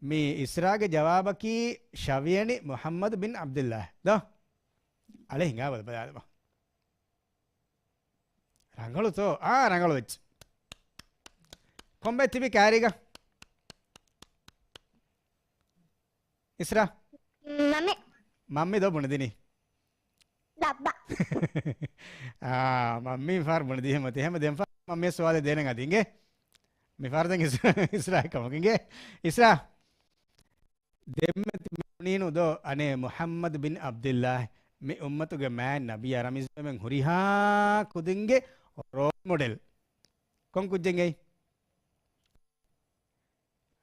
މި އިސްރާގެ ޖަވާބަކީ ޝަވިޔަނި މުޙައްމަދު ބިން ޢަބްދުﷲ. ދޯ؟ އަޅެ ހިނގާ ބަލަ ބަލާލަބަ. ރަނގަޅުތޯ؟ އާ، ރަނގަޅު ވެއްޖެ. ކޮންބައެއް ތިބި ކާރީގަ؟ އިސްރާ؟ މަންމި. މަންމި ދޯ ބުނެދިނީ؟ ލައްބަ. އާ، މަންމީ ފާރު ބުނެދީ ހެމަ ތި ހެމަ ދެން ފާ މަންމި ސުވާލެއް ދޭނެ އަދި އިނގޭ. މި ފާރު ދެން އިސްރާ، އިސްރާ ކަމަކު އިނގޭ. އިސްރާ. ދެންމެ ތި ބުނީނު ދޯ އަނެއް މުޙައްމަދު ބިން ޢަބްދިއްލާހް މި އުއްމަތުގެ މާތް ނަބިއްޔާ ރަމީޒް މެން ހުރިހާ ކުދިންގެ ރޯލް މޮޑެލް. ކޮން ކުއްޖެއް އެއީ؟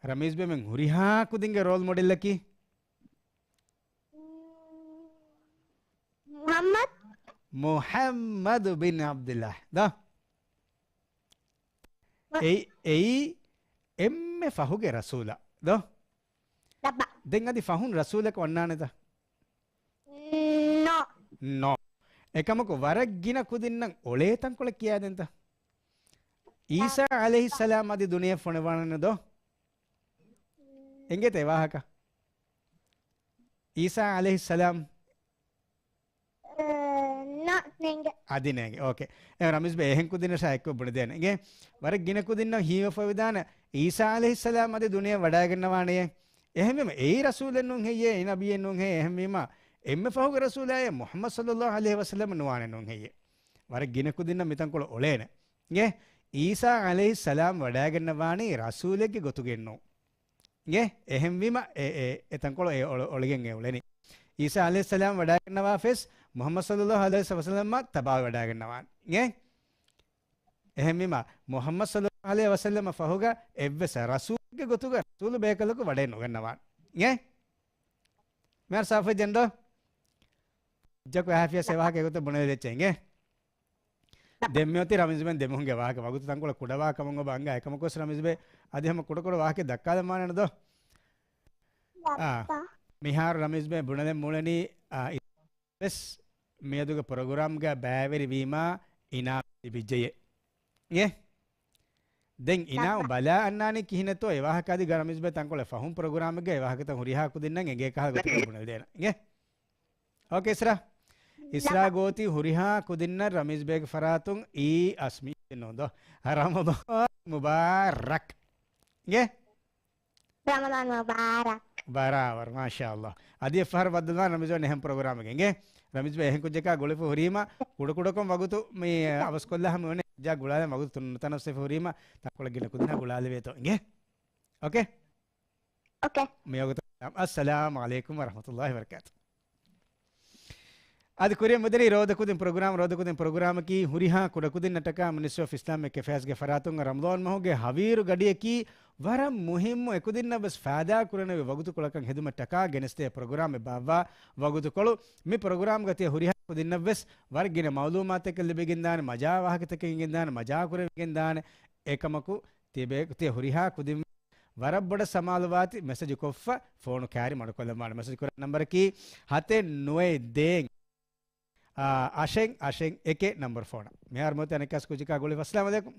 ރަމީޒް ބޭ، މި ހުރިހާ ކުދިންގެ ރޯލް މޮޑެލްއަކީ؟ މުޙައްމަދު. މުޙައްމަދު ބިން ޢަބްދިﷲ. ދޯ؟ އެއީ، އެއީ އެންމެ ފަހުގެ ރަސޫލާ. ދޯ؟ ދެން އަދި ފަހުން ރަސޫލަކު ވަންނާނެތަ؟ ނޯ. ނޯ. އެކަމަކު ވަރަށް ގިނަ ކުދިންނަށް އޮޅޭ ތަންކޮޅެއް ކިޔާދެންތަ؟ އީސާ ޢަލައިހިއްސަލާމް އަދި ދުނިޔެ ފޮނެވާނެ ދޯ؟ އެނގޭތަ އެ ވާހަކަ؟ އީސާ ޢަލައިހިއްސަލާމް. އަދި ނޭނގެ. އޯކޭ. އެ ރަމީޒް ބޭ، އެހެން ކުދިންނަށާ އެއްކޮށް ބުނެދޭނެ. އިނގޭ؟ ވަރަށް ގިނަ ކުދިންނަށް ހީވެފަ ވެދާނެ އީސާ ޢަލައިހިއްސަލާމް އަދި ދުނިޔެ ވަޑައިގަންނަވާނެޔޭ. އެހެންވީމަ އެއީ ރަސޫލެއް ނޫން ހެއްޔޭ، އެއީ ނަބިއެއް ނޫން ހެއްޔޭ، އެހެންވީމަ އެންމެ ފަހުގެ ރަސޫލާއޭ މުޙައްމަދު ޞައްލައްލާހު ޢަލައިހި ވަސައްލަމަ ނުވާނެ ނޫން ހެއްޔޭ. ވަރަށް ގިނަ ކުދިންނަށް މިތަންކޮޅު އޮޅޭނެ. އިނގޭ؟ އީސާ ޢަލައިހިއްސަލާމް ވަޑައިގަންނަވާނީ ރަސޫލެއްގެ ގޮތުގައެއް ނޫން. އިނގޭ؟ އެހެންވީމަ އެ، އެ، އެ ތަންކޮޅު އެ އޮޅ-، އޮޅިގެން އެ އުޅެނީ. އީސާ ޢަލައިހިއްސަލާމް ވަޑައިގަންނަވާފަވެސް މުޙައްމަދު ޞައްލައްލާހު ޢަލައިހި ވަސައްލަމަށް ތަބާވެ ވަޑައިގަންނަވާނެ. އިނގޭ؟ އެހެންވީމަ މުޙައްމަދު ޞައްލައްލާހު ޢަލައިހި ވަސައްލަމަ ފަހުގަ އެއްވެސް ރަސޫލެއްގެ ގޮތުގަ ރަސޫލު ބޭކަލަކު ވަޑައެއް ނުގަންނަވާނެ. އިނގޭ؟ މިހާރު ސާފުވެއްޖެން ދޯ؟ ކުއްޖަކު އެހާ ފިޔަސް އެ ވާހަކަ އެގޮތަށް ބުނެލި ދެއްޗެ އިނގޭ؟ ދެން މިއޮތީ ރަމީޒް ބޭން ދެމީހުންގެ ވާހަކަ. ވަގުތު ތަންކޮޅެއް ކުޑަވާ ކަމަށް އޮބަ އަންގާ. އެކަމަކުވެސް ރަމީޒް ބޭ، އަދި ހަމަ ކުޑަކުޑަ ވާހަކަ ދައްކާލަން ވާނެ ދޯ؟ އާ، މިހާރު ރަމީޒް ބޭ ބުނެލަން މޫޅެނީ، އާ، ވެސް މިއަދުގެ ޕްރޮގްރާމްގަ ބައިވެރިވީމާ އިނާމް ލިބިއްޖެޔޭ. އޭ؟ ދެން އިނާމް ބަލާ އަންނާނީ ކިހިނެއްތޯ އެ ވާހަކަ އަދި ރަމީޒް ބޭ ތަންކޮޅެއް ފަހުން ޕްރޮގްރާމެއްގަ އެ ވާހަކަތައް ހުރިހާ ކުދިންނަށް އެނގޭ ކަހަލަ ގޮތަކަށް ބުނެލިދޭނަން. އޭ؟ އޯކޭ އިސްރާ. އިސްރާ ގޯތި ހުރިހާ ކުދިންނަށް ރަމީޒް ބޭގެ ފަރާތުން އީ އަސްމީ ނޯންދޯ. ރަމަޟާން މުބާރަކް. އޭ؟ ރަމަޟާން މުބާރަކް. ބަރާބަރު، މާޝާﷲ. އަދި އެއްފަހަރު ބައްދަލުވާން ރަމީޒް ބޭ އެހެން ޕްރޮގްރާމެއްގަ އިނގޭ. ރަމީޒް ބޭ އެހެން ކުއްޖަކާ ގުޅިފަ ހުރީމަ، ކުޑަކުޑަކޮށް ވަގުތު މި އަވަސްކޮށްލާ ހަމަ ވަނީ ކުއްޖާ ގުޅާލަން ވަގުތު ތުން ނުތަނަވަސްވެފަ ހުރީމަ، ތަންކޮޅެއް ގިނަ ކުދިންނާ ގުޅާލެވޭތޯ އިނގޭ. އޯކޭ؟ އޯކޭ. މިވަގުތަށް އައްސަލާމު ޢަލައިކުމް ވަރަޙްމަތުﷲި ވަބަރަކާތު. އަދި ކުރިއަށް މިދަނީ ރޯދަކުދިން ޕްރޮގްރާމް. ރޯދަކުދިން ޕްރޮގްރާމަކީ ހުރިހާ ކުޑަކުދިންނަށްޓަކާ މިނިސްޓްރީ އޮފް އިސްލާމިކް އެފެއާޒްގެ ފަރާތުން ރަމަޟާން މަހުގެ ހަވީރު ގަޑިއަކީ ވަރަށް މުހިއްމު އެކުދިންނަށް ވެސް ފާއިދާ ކުރަނިވި ވަގުތުކޮޅަކަށް ހެދުމަށްޓަކާ ގެނެސްދޭ ޕްރޮގްރާމެއް ބާއްވާ ވަގުތުކޮޅު. މި ޕްރޮގްރާމްގަ ތިޔަ ހުރިހާ ކުދިންނަށް ވެސް ވަރަށް ގިނަ މައުލޫމާތުތަކެއް ލިބިގެންދާނެ، މަޖާ ވާހަކަތަކެއް އެނގެންދާނެ، މަޖާ ކުރެވިގެންދާނެ. އެކަމަކު ތިބޭ-، ތިޔަ ހުރިހާ ކުދިން ވަރަށް ބޮޑަށް ސަމާލުވާތި މެސެޖު ކޮށްފަ ފޯނު ކާރި މަޑުކޮށްލަން ވާނެ. މެސެޖު ކުރާ ނަންބަރަކީ ހަތެއް ނުވައެއް ދޭއް، އާ، އަށެއް އަށެއް އެކެއް ނަންބަރު ފޯނަށް. މިހާރު މިއޮތީ އަނެއްކާވެސް ކުއްޖަކާ ގުޅިފަ. އައްސަލާމު ޢަލައިކުމް.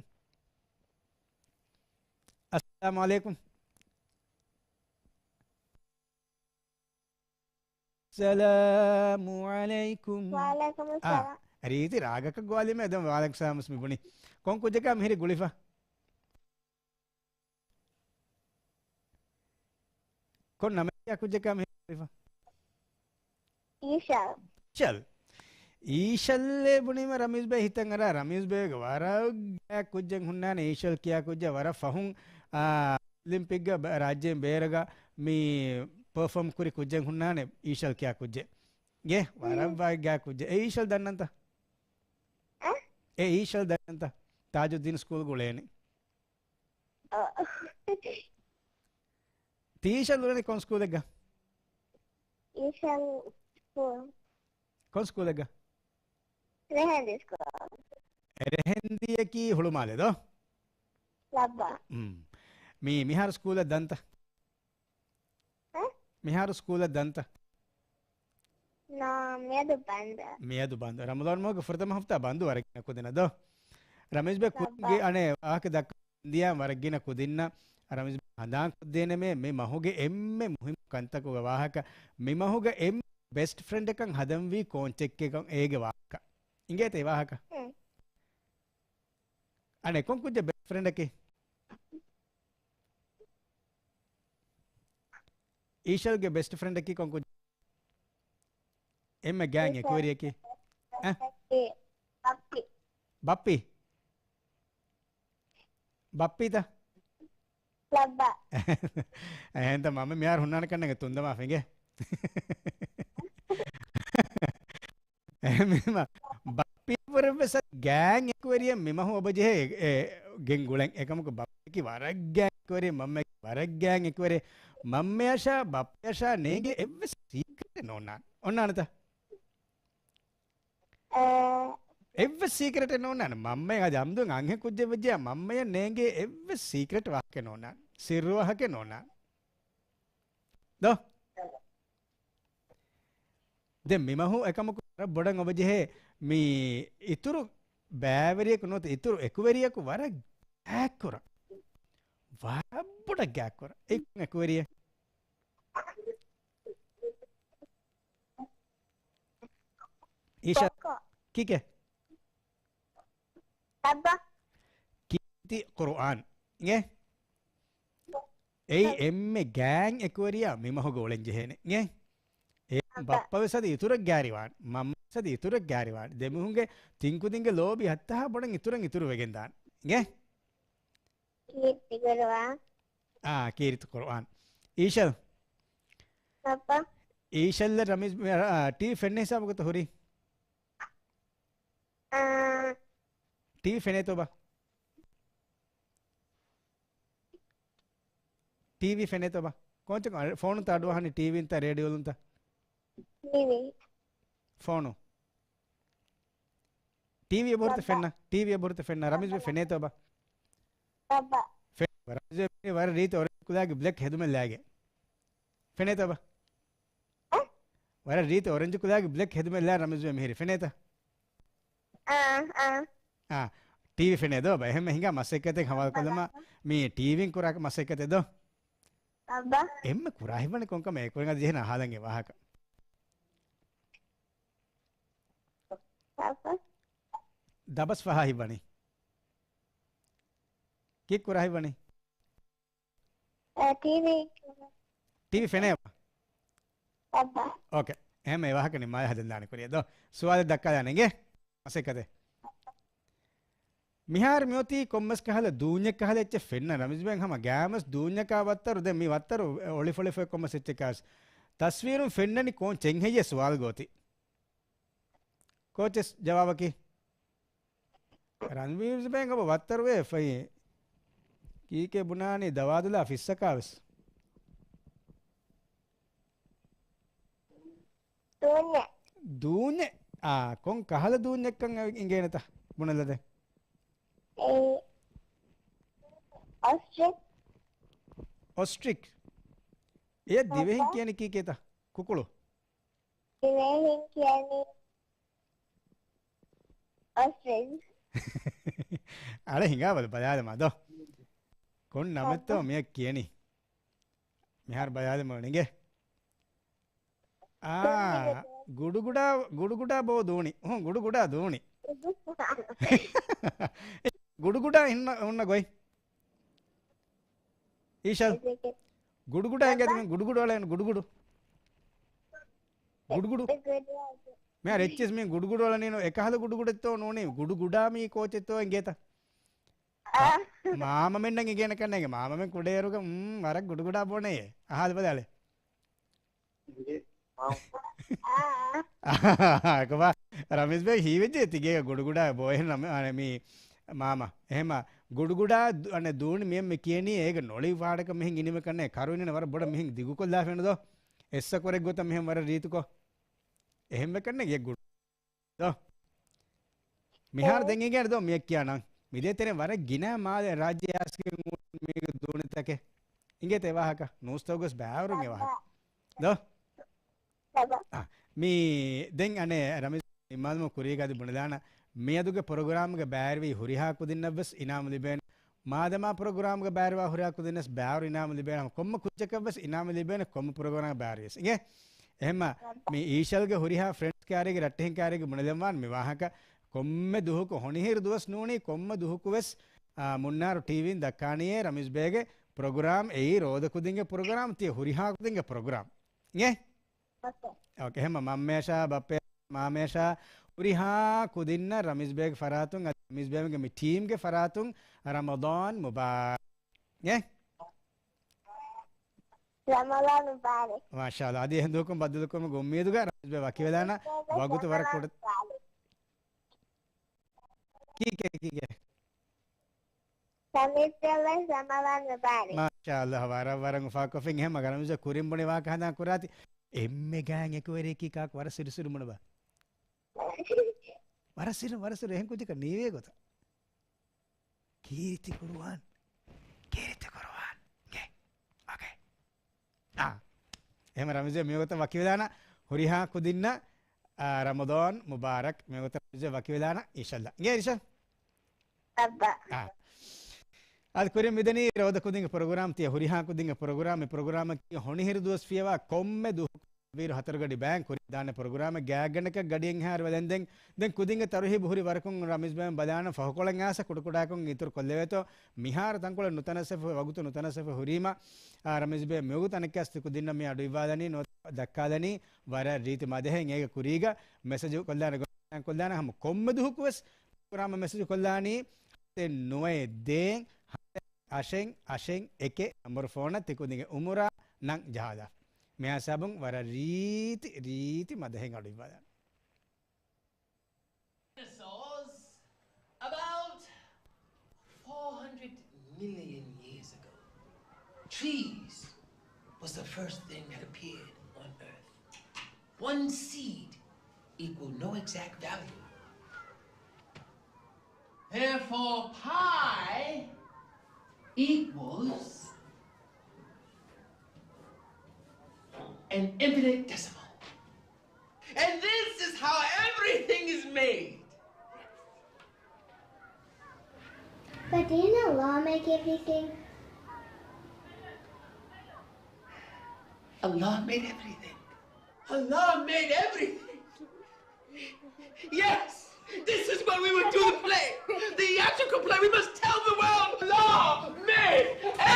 އައްސަލާމު ޢަލައިކުމް. އައްސަލާމު ޢަލައިކުމް. ވަޢަލައިކުމުއްސަލާމް. އާ، ރީތި ރާގަކަށް ގޮވާލީމަ އެދެން ވަޢަލައިކުމް ސަލާމް ވެސް މި ބުނީ. ކޮން ކުއްޖަކާ މިހިރީ ގުޅިފަ؟ ކޮން ނަމެއް ކިޔާ ކުއްޖަކާ މިހިރީ ގުޅިފަ؟ އީޝަލް. އީޝަލް. އީޝަލްއޭ ބުނީމަ ރަމީޒް ބޭ ހިތަށް އަރާ، ރަމީޒް ބޭގެ ވަރަށް ގާތް ކުއްޖެއް ހުންނާނެ އީޝަލް ކިޔާ ކުއްޖެއް. ވަރަށް ފަހުން، އާ، އޮލިމްޕިކްގަ ބަ-، ރާއްޖޭން ބޭރަގަ މި ޕަރފޯމް ކުރި ކުއްޖެއް ހުންނާނެ އީޝަލް ކިޔާ ކުއްޖެއް. އޭ، ވަރަށް ގާތް ކުއްޖެއް. އެ އީޝަލް ދަންނަންތަ؟ އަ؟ އެ އީޝަލް ދަންނަންތަ؟ ތާޖުއްދީން ސްކޫލްގަ އުޅޭނީ. އަ. ތީ އީޝަލް އުޅެނީ ކޮން ސްކޫލެއްގަ؟ އީޝަލް ސްކޫލް. ކޮން ސްކޫލެއްގަ؟ ރެހެންދީ ސްކޫލް. ރެހެންދީއަކީ ހުޅުމާލެ ދޯ؟ ލައްބާ. މް. މި-، މިހާރު ސްކޫލަށް ދަންތަ؟ އަ؟ މިހާރު ސްކޫލަށް ދަންތަ؟ ނޯ، މިއަދު ބަންދު. މިއަދު ބަންދު. ރަމަޟާން މަހުގެ ފުރަތަމަ ހަފްތާ ބަންދު ވަރަށް ގިނަ ކުދިންނަށް ދޯ؟ ރަމީޒް ބޭ ކުރިންގެ އަނެއް ވާހަކަ ދައްކަ އިންޑިއާ ވަރަށް ގިނަ ކުދިންނަށް ރަމީޒް ބޭ ހަނދާން ކޮށްދޭނަމޭ، މި މަހުގެ އެންމެ މުހިންމު ކަންތަކުގެ ވާހަކަ، މި މަހުގެ އެންމެ ބެސްޓް ފްރެންޑަކަށް ހަދަންވީ ކޯންޗެއްކޭކަން އޭގެ ވާހަކަ. އިނގޭތަ އެ ވާހަކަ؟ އެ. އަނެއް ކޮން ކުއްޖެއް ބެސްޓް ފްރެންޑަކީ؟ އީޝަލްގެ ބެސްޓް ފްރެންޑަކީ ކޮން ކުއްޖެއް؟ އެންމެ ގާތް އެކުވެރިޔަކީ؟ އަ؟ ބައްޕި. ބައްޕި؟ ބައްޕީތަ؟ ލައްބާ. އެހެންތަ މަމެ މިހާރު ހުންނާނެ ކަންނޭނގެ ތުންދަމާފަ އިނގޭ. އެހެންވީމަ، ބައްޕީ ވުރެ ވެސް ގާތް އެކުވެރިޔެއް މި މަހު އޮބަ ޖެހޭ، އެ، ގެން ގުޅެން. އެކަމަކު ބައްޕައަކީ ވަރަށް ގާތް އެކުވެރި، މަންމައަކީ ވަރަށް ގާތް އެކުވެރި. މަންމަޔަށާ ބައްޕަޔަށާ ނޭނގޭ އެއްވެސް ސީކްރެޓެއް ނޯންނާނެ. އޮންނާނެތަ؟ އެއްވެސް ސީކްރެޓެއް ނޯންނާނެ. މަންމައަށް އަދި އަމްދުން އަންހެން ކުއްޖެއް ވެއްޖެޔާ މަންމަޔަށް ނޭނގޭ އެއްވެސް ސީކްރެޓް ވާހަކަ ނޯންނާނެ. ސިއްރު ވާހަކަ ނޯންނާނެ. ދޯ؟ ދެން މިމަހު އެކަމަކު ވަރަށް ބޮޑަށް އޮވެޖެހޭ މި އިތުރު ބައިވެރިޔަކު ނުވަތަ އިތުރު އެކުވެރިޔަކު ވަރަށް ގާތްކުރަން. ވަރަށް ބޮޑަށް ގާތްކުރަން. އެއީ ކޮން އެކުވެރިއެއް؟ އީޝާ. ކޮއްކޮ. ކީކޭ؟ ބައްބަ. ކީރިތި ޤުރުއާން. އިނގޭ؟ އެއީ އެންމެ ގާތް އެކުވެރިޔާ މިމަހުގަ އުޅެން ޖެހޭނެ. އިނގޭ؟ އެ ބައްޕަ. ބައްޕަ ވެސް އަދި އިތުރަށް ގާތްވާން. މަންމަ ވެސް އަދި އިތުރަށް ގާތްވާން. ދެމީހުންގެ ތިންކުދިންގެ ލޯބި ހައްތަހާ ބޮޑަށް އިތުރަށް އިތުރު ވެގެން ދާން. އިނގޭ؟ ކީރިތި ޤުރުއާން. އާ، ކީރިތި ޤުރުއާން. އީޝަލް. ބައްޕަ. އީޝަލް ރަމީޒް، އާ، ޓީވީ ފެންނަ ހިސާބު ގޮތަށް ހުރީ. އާ. ޓީވީ ފެނޭތޯ ބާ؟ ޓީވީ ފެނޭތޯ ބާ؟ ކޯންޗަކު ފޯނުންތަ އަޑުއަހަނީ ޓީވީންތަ ރޭޑިއޯލުންތަ؟ ޓީވީ. ފޯނު. ޓީވީ އެބަހުރިތަ ފެންނަ؟ ޓީވީ އެބަހުރިތަ ފެންނަ؟ ރަމީޒް ބޭ ފެނޭތޯ ބާ؟ ބައްބަ. ފެން-، ރަމީޒް ބޭ ވަރަށް ރީތި އޮރެންޖް ކުލާގެ ބްލެކް ހެދުމެއް ލާގެ. ފެނޭތޯ ބާ؟ އަ؟ ވަރަށް ރީތި އޮރެންޖް ކުލާގެ ބްލެކް ހެދުމެއް ލާ ރަމީޒް ބޭ މިހިރި. ފެނޭތަ؟ އާ، އާ. އާ، ޓީވީ ފެނޭ ދޯ ބާ؟ އެހެންމެ ހިނގާ މަސައްކަތެއް ހަވާލު ކޮށްލަމާ، ބައްބަ. މި ޓީވީން ކުރާ މަސައްކަތެއް ދޯ؟ ބައްބަ. އެންމެ ކުރާ ހިތްވަނީ ކޮންކަމެއް؟ އެކުވެރިން އަދި ޖެހޭނެ އަހާލަން އެ ވާހަކަ. ބައްބަ. ދަބަސް ފަހާ ހިތްވަނީ. ކީއްކުރާ ހިތްވަނީ؟ އަ، ޓީވީ. ޓީވީ ފެނޭ ބާ؟ އެއްބާ. އޯކޭ. އެހެން އެ ވާހަކަ ނިންމާލާ ހަދަން ދާނެ ކުރިޔަށް ދޯ. ސުވާލެއް ދައްކާލާނެ އިނގޭ. މަސައްކަތެއް. މިހާރު މިއޮތީ ކޮންމެސް ކަހަލަ ދޫންޏެއް ކަހަލަ އެއްޗެއް ފެންނަ ރަމީޒް ބޭން ހަމަ ގާމަސް ދޫންޏަކާ ވައްތަރު ދެން މި ވައްތަރު އޮޅިފޮޅިފޮތް ކޮންމެސް އެއްޗެއް ކާސް. ތަސްވީރުން ފެންނަނީ ކޯން ޗެން ހެއްޔޭ ސުވާލުގަ އޮތީ. ކޯޗެސް ޖަވާބަކީ؟ ރަންވީވްސް ބޭން އަބަ ވައްތަރުވެ ފައި ކީކޭ ބުނާނީ ދަވާދުލާ ފިއްސަކާވެސް. ދޫންޏެއް. ދޫންޏެއް؟ އާ، ކޮން ކަހަލަ ދޫންޏެއްކަން އިނގޭނެތަ؟ ބުނެލަދޭ. އެ، އޮސްޓްރިޗް. އޮސްޓްރިޗް؟ އެ ދިވެހިން ކިޔަނީ ކީކޭތަ؟ ކުކުޅު. ދިވެހިން ކިޔަނީ އޮސްޓްރިޗް. އަޅެ ހިނގާބަލަ ބަލާލަމާ ދޯ. ކޮން ނަމެއްތޯ މިއަށް ކިޔަނީ؟ މިހާރު ބަލާލަމާ ނިނގޭ. އާ، ގުޑުގުޑާ، ގުޑުގުޑާ ބޯ ދޫނި. ހުން، ގުޑުގުޑާ ދޫނި. ގުޑުގުޑާ ހުންނަ، ހުންނަ ގޮތް. އީޝަލް. ގުޑުގުޑާ އިނގޭތަ މި ގުޑުގުޑު އަޅަން ގުޑުގުޑު. ގުޑުގުޑު. މިހާރު އެއްޗިސް މި ގުޑުގުޑު އަޅަނީނު އެކަހަލަ ގުޑުގުޑެއްތޯ ނޫނީ ގުޑުގުޑާ މީ ކޯޗެއްތޯ އިނގޭތަ؟ އާ. މާމަމެންނަށް އިނގޭނެ ކަންނޭނގެ މާމަމެން ކުޑައިރުގަ، މް، ވަރަށް ގުޑުގުޑާ ބޯނެޔޭ. އަހާލި ބަލާލެ. ކޮބާ، ރަމީޒް ބޭ ހީވެއްޖެ ތިގޭގަ ގުޑުގުޑާ ބޯހެން ރަމ-، އަނެ މީ މާމަ. އެހެމަ ގުޑުގުޑާ ދު-، އަނެ ދޫނި މިއެއް މި ކިޔަނީ އޭގެ ނޮޅި ފާޑަކަށް މިހެން އިނީމެ ކަންނޭ ކަރު އިންނަނެ ވަރަށް ބޮޑަށް މިހެން ދިގުކޮށްލާފައިނު ދޯ. އެއްސަ ކުރެއް ގޮތަށް މިހެން ވަރަށް ރީތިކޮށް. އެހެން މެ ކަންނޭ ގެ ގުޑު. ދޯ. މިހާރު ދެން އިނގޭނެ ދޯ މިއެއް ކިޔާނަން. މިދޭތެރޭ ވަރަށް ގިނަ މާލެ ރާއްޖެ އައިސްގެން މީގެ ދޫނިތަކެއް. އިނގޭތަ އެ ވާހަކަ؟ ނޫސްތަކުގަސް ބާވަރުން އެ ވާހަކަ. ދޯ؟ އާ، މީ ދެން އަނެއް ރަމީޒް ނިންމާލުމުގެ ކުރީގަ އަދި ބުނެލާނަ މިއަދުގެ ޕްރޮގްރާމްގެ ބައިވެރިވި ހުރިހާ ކުދިންނަށްވެސް އިނާމު ލިބޭނެ. މާދަމާ ޕްރޮގްރާމްގެ ބައިވެރިވާ ހުރިހާ ކުދިންނަށް ބާރު އިނާމު ލިބޭނެ. ކޮންމެ ކުއްޖަކަށްވެސް އިނާމު ލިބޭނެ ކޮންމެ ޕްރޮގްރާމްގެ ބައިވެރިވެސް. އިނގޭ؟ އެހެންމަ މި އީޝަލްގެ ހުރިހާ ފްރެންޑްސް ކާރީގެ ރައްޓެހިން ކާރީގެ ބުނެލަންވާން މި ވާހަކަ ކޮންމެ ދުހަކު ހޮނިހިރު ދުވަސް ނޫނީ ކޮންމެ ދުހަކުވެސް، އާ، މުންނާރު ޓީވީން ދައްކާނީއޭ ރަމީޒް ބޭގެ ޕްރޮގްރާމް އެއީ ރޯދަ ކުދިންގެ ޕްރޮގްރާމް ތިޔަ ހުރިހާ ކުދިންގެ ޕްރޮގްރާމް. އިނގޭ؟ އޯކޭ، އެހެންމަ މަންމަޔަށާ ބައްޕަ މާމަޔަށާ ހުރިހާ ކުދިންނަށް ރަމީޒް ބޭގެ ފަރާތުން، އަދި ރަމީޒް ބޭގެ މި ޓީމްގެ ފަރާތުން ރަމަޟާން މުބާރަކް. އޭ؟ ރަމަޟާން މުބާރަކް. މާޝާﷲ. އަދި އެހެން ދުވަހަކުން ބައްދަލުކުރުމުގެ އުއްމީދުގަ ރަމީޒް ބޭ ވަކިވެލާނަ ވަގުތު ވަރަށް ކުޑަ. ކީކޭ، ކީކޭ؟ ރަމީޒްބެއަށް ވެސް ރަމަޟާން މުބާރަކް. މާޝާﷲ، ވަރަށް ވަރަށް އުފާކޮށްފިން. އެހެން ރަމީޒް ކުރިން ބުނި ވާހަކަ ހަނދާން ކުރާތި. އެންމެ ގާތް އެކުވެރިޔަކީ ކާކު؟ ވަރަށް ސިރި ސިރި ބުނެބަ. ވަރަށް ސިރި، ވަރަށް ސިރި. އެހެން ކުއްޖަކަށް ނީވޭ ގޮތަށް. ކީރިތި ޤުރުއާން. ކީރިތި ޤުރުއާން. ގެ. އޯކޭ. އާ. އެހެން ރަމީޒް މިވަގުތަށް ވަކިވެލާނަ ހުރިހާ ކުދިންނަށް، އާ، ރަމަޟާން މުބާރަކް. މިވަގުތަށް ރަމީޒް ވަކިވެލާނަ އިންޝާﷲ. ގެ ރިޝަން. އައްބަ. އާ. އަދި ކުރިން މިދަނީ ރޯދަ ކުދިންގެ ޕްރޮގްރާމް ތިޔަ ހުރިހާ ކުދިންގެ ޕްރޮގްރާމް. މި ޕްރޮގްރާމަކީ ހޮނިހިރު ދުވަސް ފިޔަވާ ކޮންމެ ދުވަހަކު ވީރު ހަތަރު ގަޑި ބައިން ކުރި ދާނެ ޕްރޮގްރާމެއް. ގާތްގަނޑަކަށް ގަޑިއެއްހާއިރު ވެލެންދެން. ދެން ކުދިންގެ ތަރުހީބު ހުރި ވަރަކުން ރަމީޒް ބޭން ބަލާނަ ފަހުކޮޅެއް އާސަ ކުޑަކުޑަކޮށް އިތުރު ކޮށްލެވޭތޯ. މިހާރު ތަންކޮޅެއް ނުތަނަސްސަފު ވަގުތު ނުތަނަސްސަފު ހުރީމަ، އާ، ރަމީޒް ބޭ މިވަގުތު އަނެއްކާސް ތި ކުދިންނަށް މި އަޑު އިއްވާލަނީ ނުވަތަ ދައްކާލަނީ ވަރަށް ރީތި މަދަހެއް. އޭގެ ކުރީގަ މެސެޖު ކޮށްލާނެ ގޮތް ކޮށްލާނެ ހަމަ ކޮންމެ ދުވަހަކު ވެސް ޕްރޮގްރާމަށް މެސެޖު ކޮށްލާނީ އެ ނުވައެއް ދޭއް ހަތެއް އަށެއް އަށެއް އެކެއް ނަންބަރު ފޯނަށް ތި ކުދިންގެ އުމުރާ ނަން ޖަހާލާ. މިހާ ހިސާބުން ވަރަށް ރީތި، ރީތި މަދަހެއް އަޑު އިއްވާލާނެ. Dinosaurs about four hundred million years ago. Trees was the first thing that appeared on Earth. One seed equal no exact value. Therefore, pi equals an infinite decimal. And this is how everything is made. But didn't Allah make everything? Allah made everything. Allah made everything. Yes, this is what we would do the play. The theatrical play. We must tell the world Allah made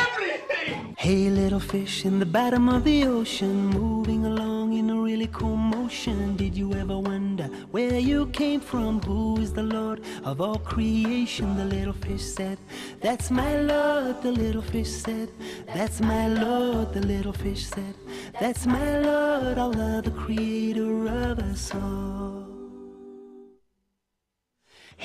everything. Hey, little fish in the bottom of the ocean, moving along in a really cool motion. Did you ever wonder where you came from? Who is the Lord of all creation? The little fish said, "That's my Lord." The little fish said, "That's my Lord." The little fish said, "That's my Lord, Allah, the creator of us all."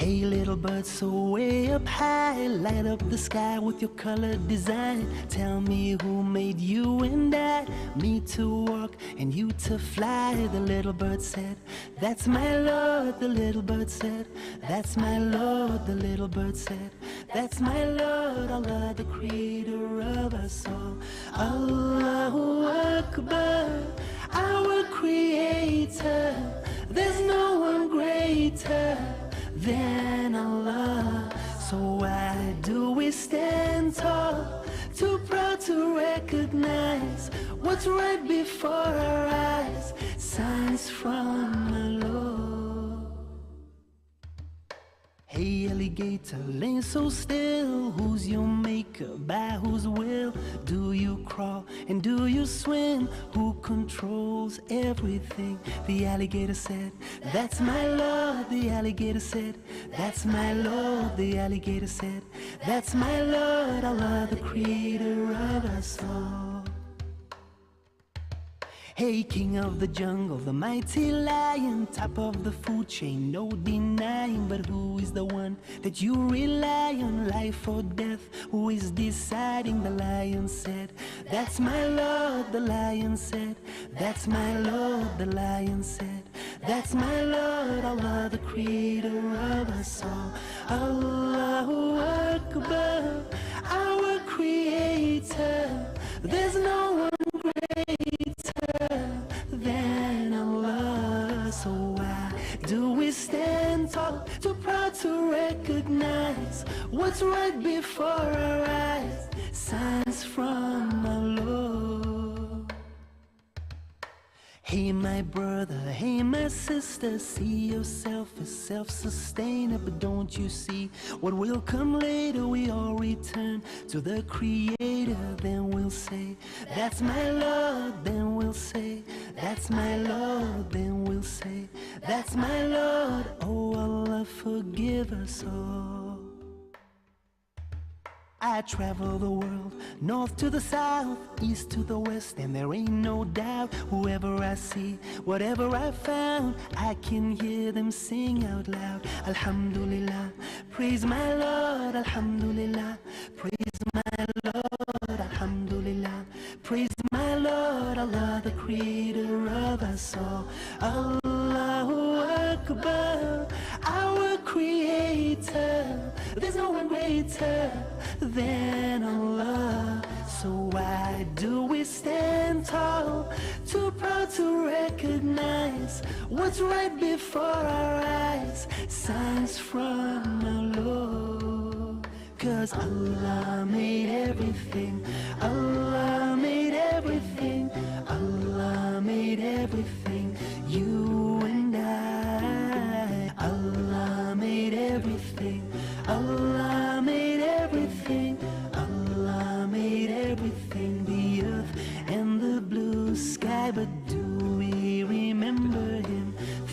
Hey, little bird, so way up high, light up the sky with your color design. Tell me who made you and I, me to walk and you to fly. The little bird said, "That's my Lord." The little bird said, "That's my Lord." The little bird said, "That's my Lord, Allah, the creator of us all." Allahu Akbar, our creator. There's no one greater than Allah. So why do we stand tall, too proud to recognize what's right before our eyes? Signs from the Lord. Hey, alligator, laying so still. Who's your maker? By whose will do you crawl and do you swim? Who controls everything? The alligator said, "That's my Lord." The alligator said, "That's my Lord." The alligator said, "That's my Lord, Allah, the creator of us all." Hey, king of the jungle, the mighty lion, top of the food chain, no denying. But who is the one that you rely on, life or death? Who is deciding? The lion said, "That's my Lord." The lion said, "That's my Lord." The lion said, "That's my Lord, Allah, the creator of us all." Allahu Akbar, our creator. There's no one greater than Allah. So why do we stand tall, too proud to recognize what's right before our eyes? Signs from our Lord. Hey, my brother, hey, my sister, see yourself as self-sustainable. Don't you see what will come later? We all return to the Creator. Then we'll say, "That's my Lord." Then we'll say, "That's my Lord." Then we'll say, "That's my Lord." Oh, Allah, forgive us all. I travel the world, north to the south, east to the west, and there ain't no doubt. Whoever I see, whatever I found, I can hear them sing out loud. Alhamdulillah, praise my Lord. Alhamdulillah, praise my Lord. Alhamdulillah, praise my Lord, Allah, the creator of us all. Allahu Akbar, our creator. There's no one greater than Allah. So why do we stand tall, too proud to recognize what's right before our eyes? Signs from our Lord. 'Cause Allah made everything, Allah made everything, Allah made everything, you and I. Allah made everything, Allah made everything, Allah made everything, the earth and the blue sky. But do we remember him?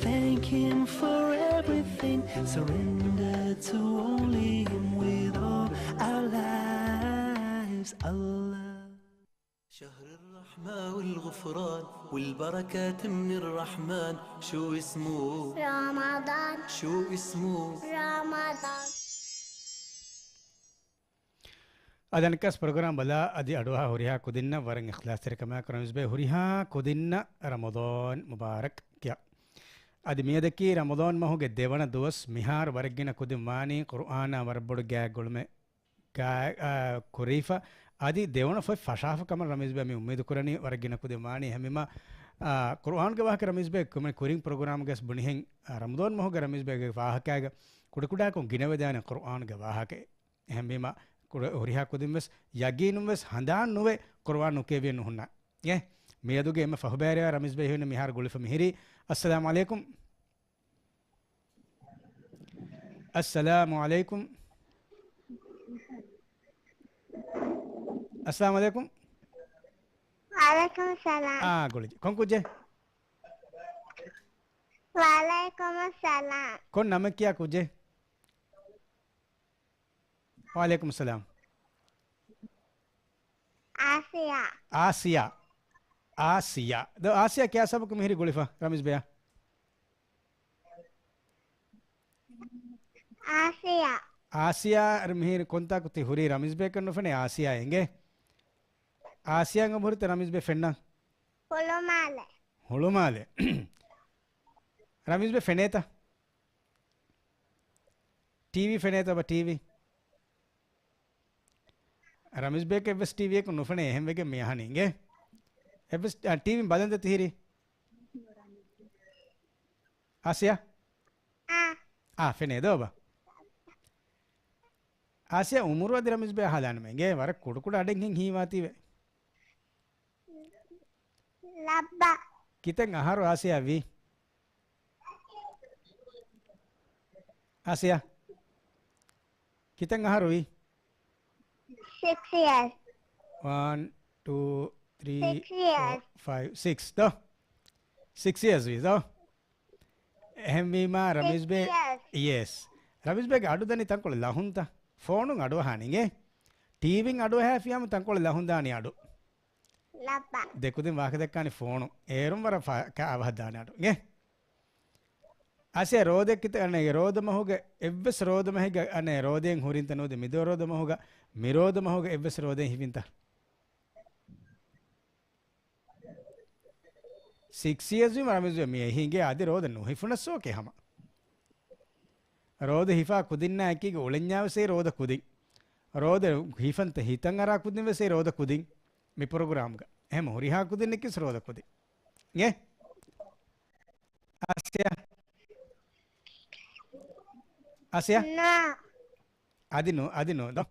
Thank him for everything. Surrender to only him with all our lives. Allah. شهر الرحمة والغفران والبركات من الرحمن. شو اسمه؟ رمضان. شو اسمه؟ رمضان. އަދި އަނެއްކާސް ޕްރޮގްރާމް ބަލާ އަދި އަޑުއަހާ ހުރިހާ ކުދިންނަށް ވަރަށް އިޚްލާޞްތެރިކަމާއެކު ރަމީޒްބެ ހުރިހާ ކުދިންނަށް ރަމަޟާން މުބާރަކް ކިޔާ. އަދި މިއަދަކީ ރަމަޟާން މަހުގެ ދެވަނަ ދުވަސް. މިހާރު ވަރަށް ގިނަ ކުދިން ވާނީ ޤުރުއާނާ ވަރަށް ބޮޑު ގާތް ގުޅުމެއް ގާ-، އާ، ކުރެވިފަ. އަދި ދެވަނަ ފޮތް ފަށާފަ ކަމަށް ރަމީޒްބެ މި އުއްމީދު ކުރަނީ ވަރަށް ގިނަ ކުދިން ވާނީ. އެހެންވީމަ، އާ، ޤުރުއާންގެ ވާހަކަ ރަމީޒްބެ ކުރިން ޕްރޮގްރާމްގަސް ބުނިހެން، އާ، ރަމަޟާން މަހުގެ ރަމީޒްބެގެ ވާހަކައިގަ ކުޑަކުޑައަކުން ގިނަވެދާނެ ޤުރުއާންގެ ވާހަކައެއް. އެހެންވީމަ، ކުޑަ-، ހުރިހާ ކުދިން ވެސް ޔަގީނުން ވެސް ހަނދާން ނުވެ ޤުރުއާން ނުކިޔެވިއެއް ނުހުންނާ. އޭ، މިއަދުގެ އެންމެ ފަހުބައިވެރިޔާ ރަމީޒް ބެ ހިން މިހާރު ގުޅިފަ މިހިރީ. އައްސަލާމު ޢަލައިކުމް. އައްސަލާމު ޢަލައިކުމް. އައްސަލާމު ޢަލައިކުމް. ވަޢަލައިކުމު އައްސަލާމް. އާ، ގުޅި. ކޮން ކުއްޖެއް؟ ވަޢަލައިކުމު އައްސަލާމް. ކޮން ނަމެއް ކިޔާ ކުއްޖެއް؟ ވަޢަލައިކުމު އައްސަލާމް. އާސިޔާ. އާސިޔާ. އާސިޔާ. ދޯ އާސިޔާ ކިޔާ ސަބަކު މިހިރީ ގުޅިފަ ރަމީޒް ބެޔާ. އާސިޔާ. އާސިޔާ މިހިރީ ކޮންތާކު ތި ހުރީ ރަމީޒް ބެޔަކަށް ނުފެނޭ އާސިޔާ އެނގޭ. އާސިޔާ އަބުރިތަ ރަމީޒް ބެ ފެންނަ. ހުޅުމާލެ. ހުޅުމާލެ. ރަމީޒް ބެ ފެނޭތަ؟ ޓީވީ ފެނޭތަ ބަ ޓީވީ؟ ރަމީޒް ބެއަކަށް އެއްވެސް ޓީވީއަކު ނުފެނޭ އެހެންވެގެން މި އަހަނީ އިނގޭ. އެއްވެސް، އަ، ޓީވީން ބަލަންތަ ތިހިރީ؟ އާސިޔާ؟ އާ. އާ، ފެނޭ ދޯ ބަ. އާސިޔާ އުމުރު އަދި ރަމީޒް ބެ އަހާލާނަމޭ އިނގޭ ވަރަށް ކުޑަކުޑަ އަޑެއްހެން ހީވާތީވެ. ލައްބަ. ކިތައް އަހަރު އާސިޔާ ވީ؟ އާސިޔާ. ކިތައް އަހަރު ވީ؟ Six years. One, two, three, four, five, six ދޯ؟ Six years ވީ ދޯ؟ އެހެންވީމާ ރަމީޒް ބޭ، އެސް. ރަމީޒް ބޭގެ އަޑު ދަނީ ތަންކޮޅެއް ލަހުންތަ؟ ފޯނުން އަޑު އަހާނީ އިނގޭ. ޓީވީން އަޑު އަހާފިޔާމު ތަންކޮޅެއް ލަހުން ދާނީ އަޑު. ލައްބަ. ދެކުދިން ވާހަކަ ދައްކާނީ ފޯނު. އޭރުން ވަރަށް ފަ-، ކާ އަވަހަށް ދާނެ އަޑު. އިނގޭ. އާސިޔާ ރޯދަ ކިތަ-، އަނެ ރޯދަ މަހުގެ އެއްވެސް ރޯދަ މަހެއްގަ އަނެ ރޯދައިން ހުރިންތަ ނުވަދެ މިދޯ ރޯދަ މަހުގަ މި ރޯދަ މަހުގަ އެއްވެސް ރޯދައިން ހިފިންތަ؟ ސިކްސް އިޔާސް ވީމަ ރަމީޒް ބޭ މި އެހީގެ އަދި ރޯދަ ނުހިފުނަސް އޯކޭ ހަމަ. ރޯދަ ހިފާ ކުދިންނާ އެކީގެ އުޅެންޏާ ވެސް އެ ރޯދަ ކުދިން. ރޯދަ ހިފަންތަ ހިތަށް އަރާ ކުދިން ވެސް އެ ރޯދަ ކުދިން. މި ޕްރޮގްރާމްގަ އެހެމަ ހުރިހާ ކުދިންނެކިސް ރޯދަ ކުދިން. އޭ؟ އާސިޔާ؟ އާސިޔާ؟ ނާ. އަދި ނޫ، އަދި ނޫ ދޯ.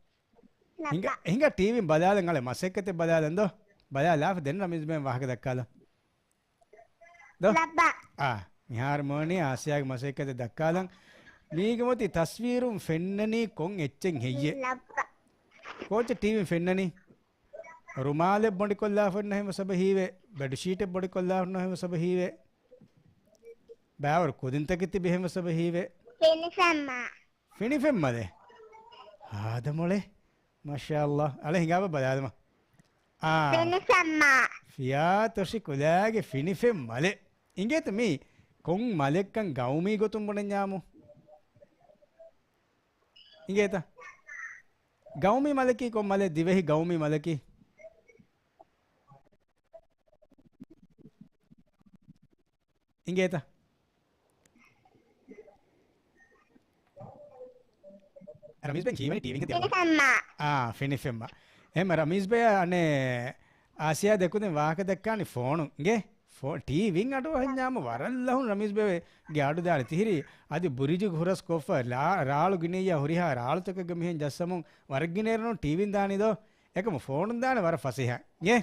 ހިނގާ، ހިނގާ ޓީވީން ބަލާލަން އަޅެ މަސައްކަތެއް ބަލާލަން ދޯ. ބަލާލާފަ ދެން ރަމީޒް ބޭން ވާހަކަ ދައްކާލަން. ދޯ؟ ލައްބަ. އާ، މިހާރު މޯނީ އާސިޔާގެ މަސައްކަތެއް ދައްކާލަން. މީގެ މޮތި ތަސްވީރުން ފެންނަނީ ކޮން އެއްޗެއް ހެއްޔޭ؟ ލައްބަ. ކޯޗެއް ޓީވީން ފެންނަނީ؟ ރުމާލެއް ބޮޑިކޮށްލާފަ އޮންނަ ހެން ސަބަހީވެ، ބެޑްޝީޓެއް ބޮޑިކޮށްލާފަ އޮންނަ ހެން ސަބަހީވެ، ބާވަރު ކުދިންތަކެއް ތިބި ހެން ސަބަހީވެ. ފެނިފެންމާ. ފިނިފެންމަލެ؟ ހާދަމޮޅެ. މާޝާﷲ. އަޅެ ހިނގާބަ ބަލާލަމާ. އާ. ފިނިފެންމާ. ފިޔާތޮށި ކުލާގެ ފިނިފެން މަލެއް. އިނގޭތަ މީ ކޮން މަލެއްކަން ގައުމީ ގޮތުން ބުނަންޏާމު؟ އިނގޭތަ؟ ގައުމީ މަލަކީ ކޮން މަލެއް؟ ދިވެހި ގައުމީ މަލަކީ؟ އިނގޭތަ؟ ރަމީޒް ބެ ކީވަނީ ޓީވީގެ ދެ. ފިނިފެންމާ. އާ، ފިނިފެންމާ. އެހެން ރަމީޒް ބެ އަނެއް އާސިޔާ ދެކުދިން ވާހަކަ ދައްކާނީ ފޯނުން. އިނގޭ؟ ފޯ-، ޓީވީން އަޑުއަހަންޏާމު ވަރަށް ލަހުން ރަމީޒް ބެގެ އަޑު ދާނެ. ތިހިރީ އަދި ބުރިޖުގެ ހުރަސް ކޮށްފަ ރާ-، ރާޅު ގިނައްޔާ ހުރިހާ ރާޅުތަކެއްގެ މިހެން ޖައްސަމުން ވަރަށް ގިނައިރުން ޓީވީން ދާނީ ދޯ؟ އެކަމު ފޯނުން ދާނެ ވަރަށް ފަސޭހަ. އިނގޭ؟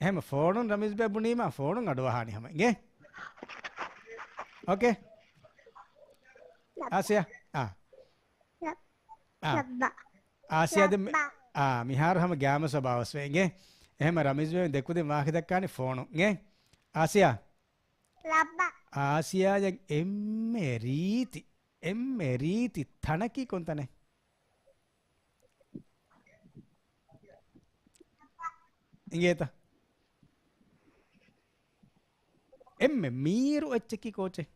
އެހެން ފޯނުން ރަމީޒް ބެ ބުނީމާ ފޯނުން އަޑުއަހާނީ ހަމަ. އިނގޭ؟ އޯކޭ. އާސިޔާ. އާ. އާ. އާސިޔާ ދެ-، އާ، މިހާރު ހަމަ ގާމަ ސޮބާވަސްވެ. އިނގޭ؟ އެހެން ރަމީޒް ބެ ދެކުދިން ވާހަކަ ދައްކާނީ ފޯނުން. އިނގޭ؟ އާސިޔާ. އާސިޔާ އެންމެ ރީތި، އެންމެ ރީތި ތަނަކީ ކޮން ތަނެއް؟ އިނގޭތަ؟ އެންމެ މީރު އެއްޗަކީ ކޯޗެއް؟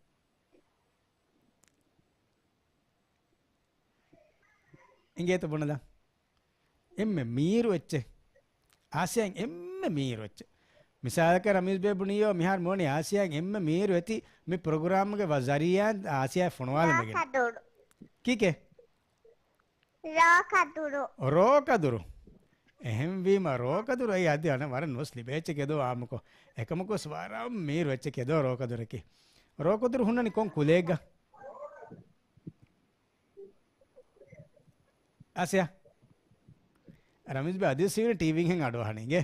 އިނގޭތަ ބުނެލަ؟ އެންމެ މީރު އެއްޗެއް. އާސިޔާއިން އެންމެ މީރު އެއްޗެއް. މިސާލަކަށް ރަމީޒް ބޭ ބުނިޔޯ މިހާރު މޯނި އާސިޔާއިން އެންމެ މީރު އެތި މި ޕްރޮގްރާމްގެ ވަޒަރިޔާ އާސިޔާ ފޮނުވާލަމެގެން. ކީކޭ؟ ރޯކަދުރު. ރޯކަދުރު. އެހެންވީމަ ރޯކަދުރު އެއީ އަދި އަނެއް ވަރަށް ނުވެސް ލިބޭ އެއްޗެކޭ ދޯ އާއްމުކޮށް. އެކަމަކުވެސް ވަރަށް މީރު އެއްޗެކޭ ދޯ ރޯކަދުރަކީ. ރޯކަދުރު ހުންނަނީ ކޮން ކުލައެއްގަ؟ އާސިޔާ. ރަމީޒް ބޭ އަދިވެސް ހީވަނީ ޓީވީއިން ހެން އަޑުއަހަނީ އިނގޭ.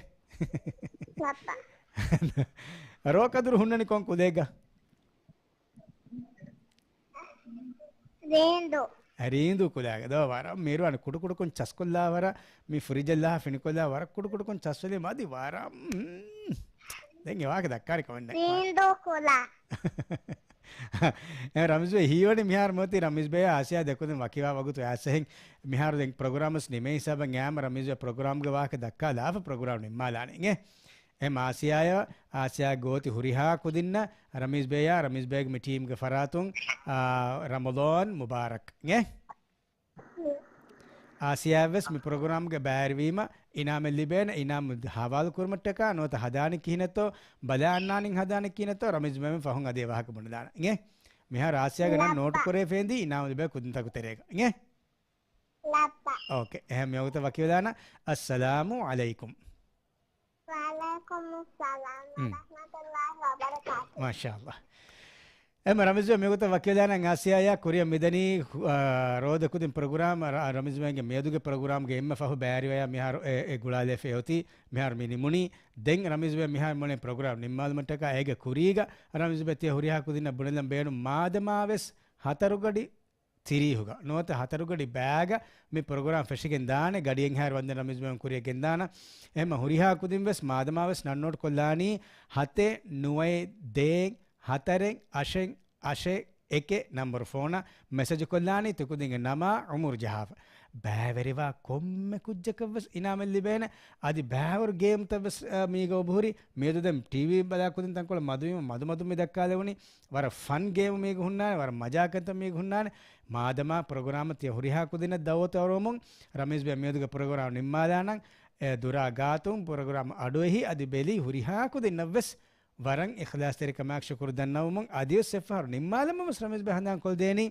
ރޯކަދުރު ހުންނަނީ ކޮން ކުލައެއްގަ؟ ރީނދޫ. ރީނދޫ ކުލައިގަ ދޯ ވަރަށް މީރު އަނެއް ކުޑަކުޑަކޮށް ޗަސްކޮށްލާ ވަރަށް މި ފްރިޖަށް ލާ ފިނިކޮށްލާ ވަރަށް ކުޑަކުޑަކޮށް ޗަސްވެލީ މަދި ވަރަށް. މް. ދެން އެ ވާހަކަ ދައްކާނެ ކަމެއް ނެތް. ރީނދޫ ކުލަ. އެ ރަމީޒް ބޭ ހީވަނީ މިހާރު މޮތީ ރަމީޒް ބޭ އާސިޔާ ދެކުދިން ވަކިވާ ވަގުތު އައިސް އެހެން މިހާރު ދެން ޕްރޮގްރާމް ވެސް ނިމޭ ހިސާބަށް އައިމަ ރަމީޒް ބޭ ޕްރޮގްރާމްގެ ވާހަކަ ދައްކާ ލާފަ ޕްރޮގްރާމް ނިންމާލާނެ އިނގޭ. އެ މާސިޔާޔާ، އާސިޔާ ގޯތި ހުރިހާ ކުދިންނަށް ރަމީޒް ބޭޔާ، ރަމީޒް ބޭގެ މި ޓީމްގެ ފަރާތުން، އާ، ރަމަޟާން މުބާރަކް އިނގޭ. އާސިޔާ ވެސް މި ޕްރޮގްރާމްގެ ބައިވެރިވީމަ އިނާމެއް ލިބޭނެ، އިނާމު ހަވާލު ކުރުމަށްޓަކާ ނުވަތަ ހަދާނީ ކިހިނެއްތޯ، ބަލާ އަންނާނީ ހަދާނީ ކިހިނެއްތޯ، ރަމީޒް ބޭ ފަހުން އަދި ވާހަކަ ބުނެލާނަން އިނގޭ. މިހާރު އާސިޔާގެ ނަން ނޯޓް ކުރެވޭ ފޭންދީ އިނާމު ލިބޭ ކުދިންތަކު ތެރޭގަ އިނގޭ. ލައްބަ. އޯކޭ. އެހެން މިވަގުތަށް ވަކިވެލާނަ. އައްސަލާމު ޢަލައިކުމް. ވަޢަލައިކުމުއްސަލާމް މް. ވަރަޙްމަތުﷲ ވަބަރަކާތުހު. މާޝާﷲ. އެމަ ރަމީޒް ބޭ މިވަގުތަށް ވަކިވެލާނަން އާސިޔާޔާ ކުރިއަށް މިދަނީ، އާ، ރޯދަ ކުދިން ޕްރޮގްރާމް ރަ-، ރަމީޒް ބޭގެ މިއަދުގެ ޕްރޮގްރާމްގެ އެންމެ ފަހު ބައިވެރިވެޔާ މިހާރު އެ، އެ ގުޅާލައިފަ އޮތީ މިހާރު މި ނިމުނީ. ދެން ރަމީޒް ބޭ މިހާރު މޮޅެ ޕްރޮގްރާމް ނިންމާލުމަށްޓަކާ އޭގެ ކުރީގަ ރަމީޒް ބޭ ތިޔަ ހުރިހާ ކުދިންނަށް ބުނެލަން ބޭނުން މާދަމާ ވެސް ހަތަރުގަޑި ތިރީހުގަ ނުވަތަ ހަތަރުގަޑި ބައިގަ މި ޕްރޮގްރާމް ފެށިގެން ދާނެ. ގަޑިއެއްހާއިރު ވަންދެން ރަމީޒް ބޭ ކުރިއަށް ގެންދާނަ. އެހެމަ ހުރިހާ ކުދިން ވެސް މާދަމާ ވެސް ނަން ނޯޓް ކޮށްލާނީ ހަތެއް ނުވައެއް ދޭއް ހަތަރެއް އަށެއް އަށެއް އެކެއް ނަންބަރު ފޯނަށް މެސެޖު ކޮށްލާނީ ތިކުދިންގެ ނަމާ އުމުރު ޖަހާފަ. ބައިވެރިވާ ކޮންމެ ކުއްޖަކަށް ވެސް އިނާމެއް ލިބޭނެ. އަދި ބައިވަރު ގޭމްތައް ވެސް، އަ، މީގަ އޮބުހުރި. މިއަދު ދެން ޓީވީ ބަލާ ކުދިން ތަންކޮޅެއް މަދުވީމަ މަދުމަދުން މި ދައްކާލެވުނީ. ވަރަށް ފަން ގޭމް މީގަ ހުންނާނެ، ވަރަށް މަޖާކަންތައް މީގަ ހުންނާނެ. މާދަމާ ޕްރޮގްރާމަށް ތިޔަ ހުރިހާ ކުދިންނަށް ދައުވަތު އަރުވަމުން ރަމީޒް ބޭ މިއަދުގެ ޕްރޮގްރާމް ނިންމާލާނަން. އެ ދުރާ ގާތުން ޕްރޮގްރާމް އަޑުއެހި އަދި ބެލި ހުރިހާ ކުދިންނަށް ވެސް ވަރަށް އިޚްލާޞްތެރިކަމާއެކު ޝުކުރު ދަންނަވަމުން އަދިވެސް އެއްފަހަރު ނިންމާލަމުން ވެސް ރަމީޒް ބޭ ހަނދާން ކޮށްދޭނީ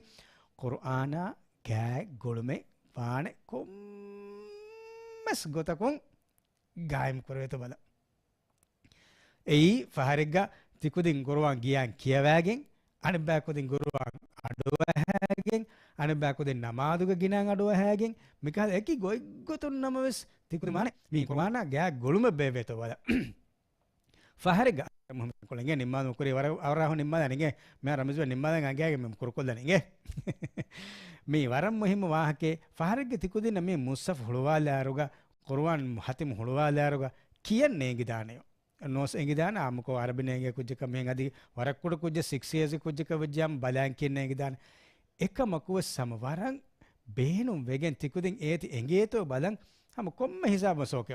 ޤުރުއާނާ ގާތް ގުޅުމެއް ވާނެ ކޮންމެސް ގޮތަކުން ގާއިމް ކުރެވޭތޯ ބަލަ. އެއީ ފަހަރެއްގަ ތިކުދިން ޤުރުއާން ގިޔާން ކިޔަވައިގެން، އަނެއްބައިކުދިން ޤުރުއާން އަޑުއަހައިގެން، އަނެއްބައިކުދިން ނަމާދުގަ ގިނައިން އަޑުއަހައިގެން، މިކަހަލަ އެކި ގޮތްގޮތުން ނަމަވެސް ތިކުދިން ވާނެ މީ ޤުރުއާނާ ގާތް ގުޅުމެއް ބޭއްވޭތޯ ބަލަ. ފަހަރެއްގަ މުހައްމަދު ކޮޅެނގެ ނިންމާލުމަށް ކުރީ ވަރަށް އަވަރާހު ނިންމާލާނެ އިނގޭ. މިހާރު ރަމީޒް ބޭ ނިންމާލަން އަނގައިގެން މި ކުރުކޮށްލަނީ އިނގޭ. މީ ވަރަށް މުހިއްމު ވާހަކައެއް. ފަހަރެއްގެ ތިކުދިންނަށް މި މުޞްޙަފް ހުޅުވާލާއިރުގަ، ޤުރުއާން ހަތިމު ހުޅުވާލާއިރުގަ ކިޔަން ނޭނގިދާނެޔޯ. ނޯސް އެނގިދާނެ އާއްމުކޮށް އަރަބިން އެނގޭ ކުއްޖަކަށް މިހެން އަދި ވަރަށް ކުޑަ ކުއްޖެއް ސިކްސް އިޔާސް ކުއްޖަކަށް ވެއްޖާމަ ބަލާން ކިޔަން ނޭނގިދާނެ. އެކަމަކުވެސް ހަމަ ވަރަށް ބޭނުން ވެގެން ތިކުދިން އޭތި އެނގޭތޯ ބަލަން، ހަމަ ކޮންމެ ހިސާބު ސޯކެ.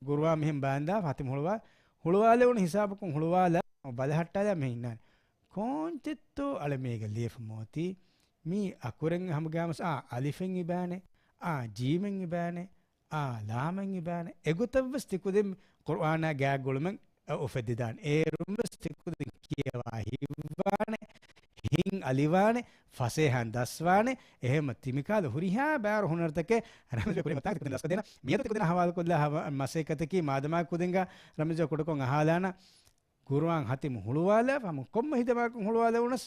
ގުރުއާން މިހެން ބާންދާ ފާތިމް ހުޅުވާ، ހުޅުވާލެވުނު ހިސާބަކުން ހުޅުވާލާ ބަލަހައްޓާލާ މިހެން އިންނާނެ. ކޯންތެއްތޯ އަޅެ މީގަ ލިޔެފަ މޯތީ؟ މީ އަކުރެން ހަމަގާމަސް އާ އަލިފެން އިބާނެ، އާ ޖީމެން އިބާނެ، އާ ލާމެން އިބާނެ. އެގޮތަށްވެސް ތިކުދިން ޤުރުއާނާ ގާތް ގުޅުމެއް އުފެއްދިދާނެ. އޭރުންވެސް ތިކުދިން ކިޔަވާ ހިތްވާނެ، ހިތް އަލިވާނެ، ފަސޭހަން ދަސްވާނެ. އެހެންމަ ތިމިކާލަ ހުރިހާ ބާރު ހުނަރުތަކެއް ރަމްޒު ކުރީމަ ތާކު ތިކުދިން ދަސްކޮށްދޭނަ. މިއަދު ތިކުދިން ހަވާލުކޮށްލާ ހަވަ-، މަސައްކަތަކީ މާދަމާ ކުދިންގަ ރަމްޒު ކުޑަކޮށް އަހާލާނަ. ގުރުއާން ހަތިމް ހުޅުވާލާ ހަމަ ކޮންމެ ހިދަމާކުން ހުޅުވާލެވުނަސް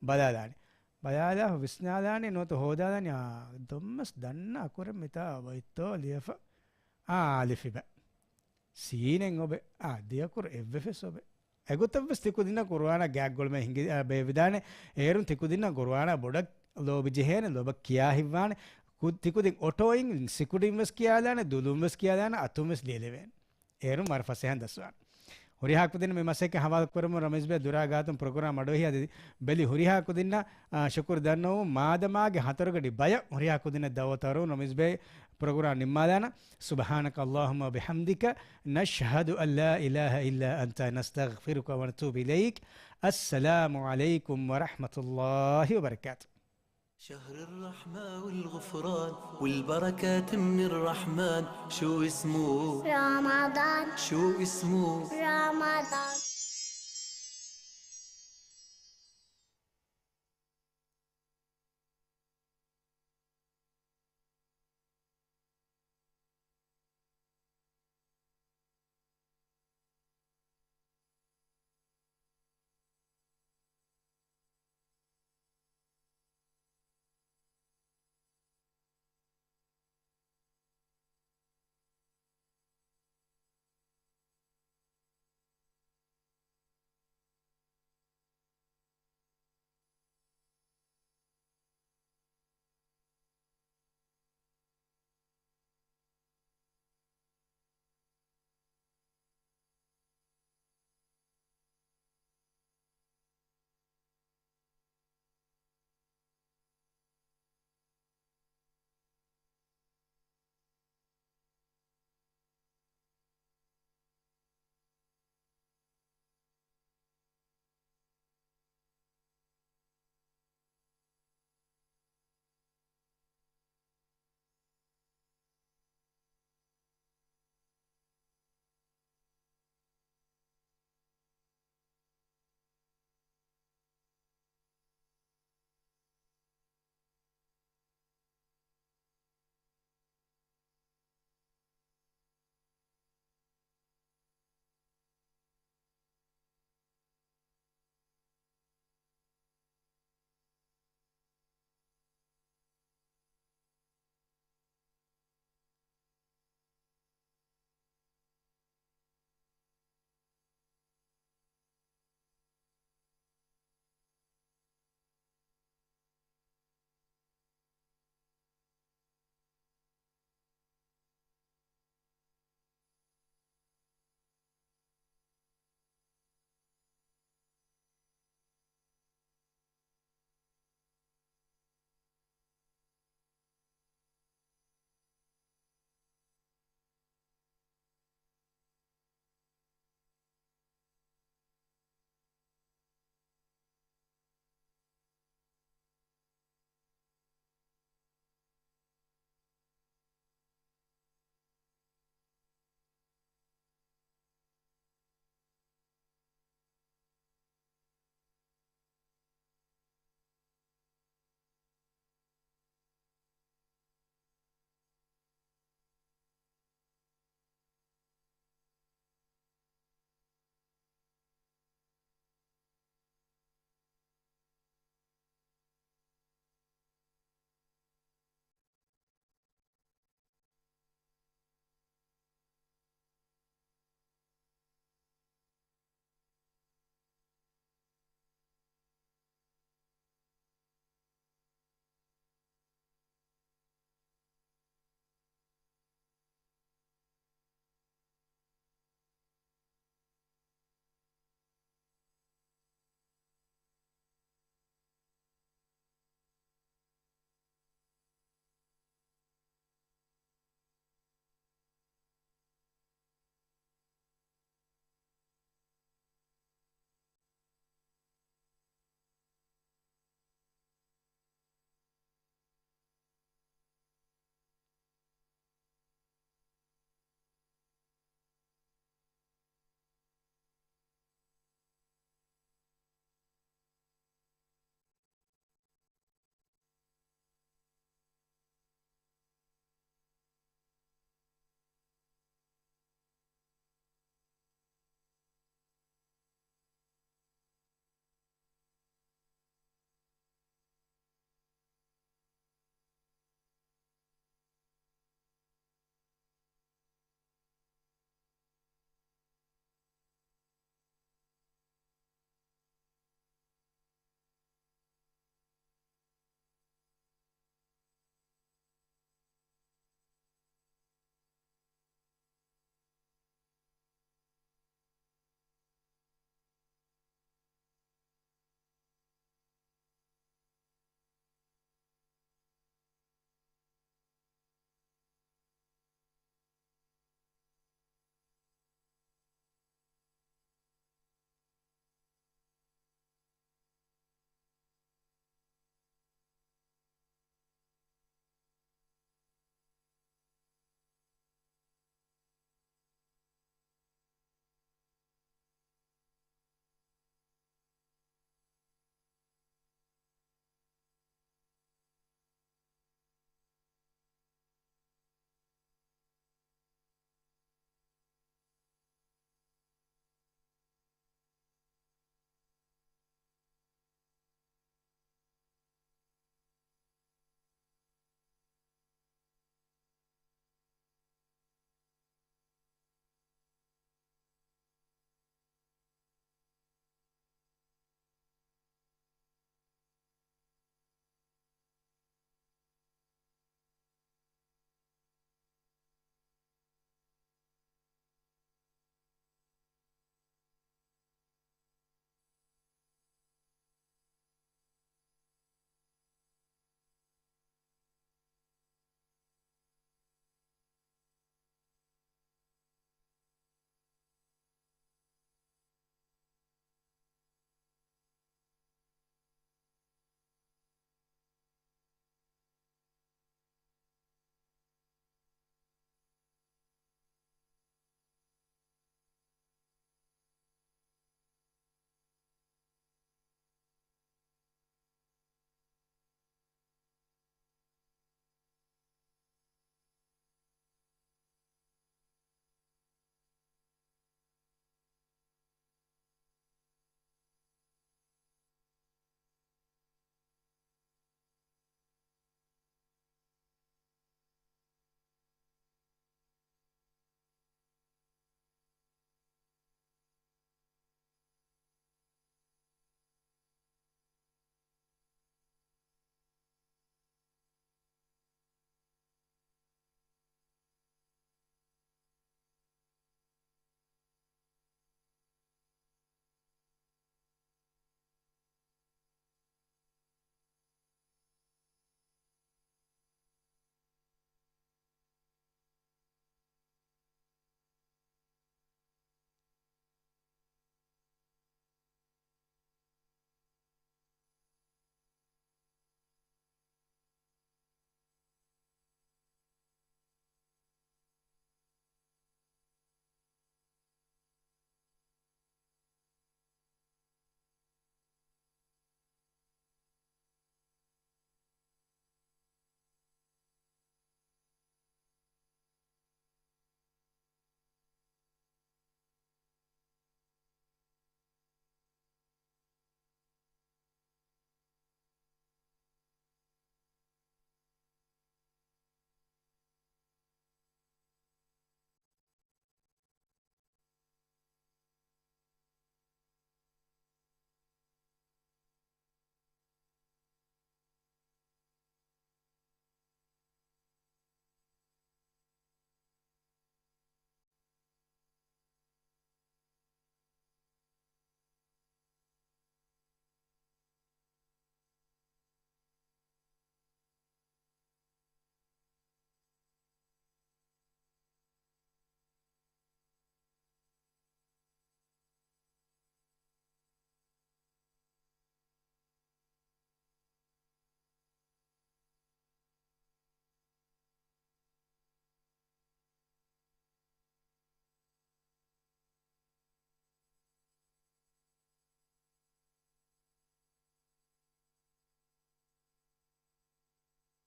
ބަލާލާނެ. ބަލާލާ ވިސްނާލާނެ ނުވަތަ ހޯދާލާނެ. އާ، ދޮންމަސް ދަންނަ އަކުރެއް މިތާ އޮތްތޯ ލިޔެފަ. އާ، އަލިފިބަ. ސީނެއް އޮބެ. އާ، ދެއަކުރު އެއްވެފެސް އޮބެ. އެގޮތަށްވެސް ތިކުދިންނަށް ގުރުއާނާ ގާތްގުޅުމެއް ހިނގި، އާ، ބޭއްވިދާނެ. އޭރުން ތިކުދިންނަށް ގުރުއާނާ ބޮޑަށް ލޯބި ޖެހޭނެ، ލޯބަށް ކިޔާ ހިތްވާނެ. ކު-، ތިކުދިން އޮޓޯއިން ސިކުޑިންވެސް ކިޔާލާނެ، ދުލުންވެސް ކިޔާލާނެ، އަތުންވެސް ލިޔެލެވޭނެ. އޭރުން ވަރަށް ފަސޭހަން ދަސްވާނެ. ހުރިހާ ކުދިން މި މަސައްކަތް ހަވާލު ކުރަމުން ރަމީޒް ބޭ ދުރާ ގާތުން ޕްރޮގްރާމް އަޑުއެހި އަދި ބެލި ހުރިހާ ކުދިންނަށް، އާ، ޝުކުރު ދަންނަވަމުން މާދަމާގެ ހަތަރުގަޑި ބަޔަށް ހުރިހާ ކުދިންނަށް ދައުވަތު އަރުވަމުން ރަމީޒް ބޭ ޕްރޮގްރާމް ނިންމާލާނަ. سبحانك اللهم وبحمدك، نشهد أن لا إله إلا أنت، نستغفرك ونتوب إليك. السلام عليكم ورحمة الله وبركاته. شهر الرحمة والغفران والبركات من الرحمن. شو اسمه؟ رمضان. شو اسمه؟ رمضان.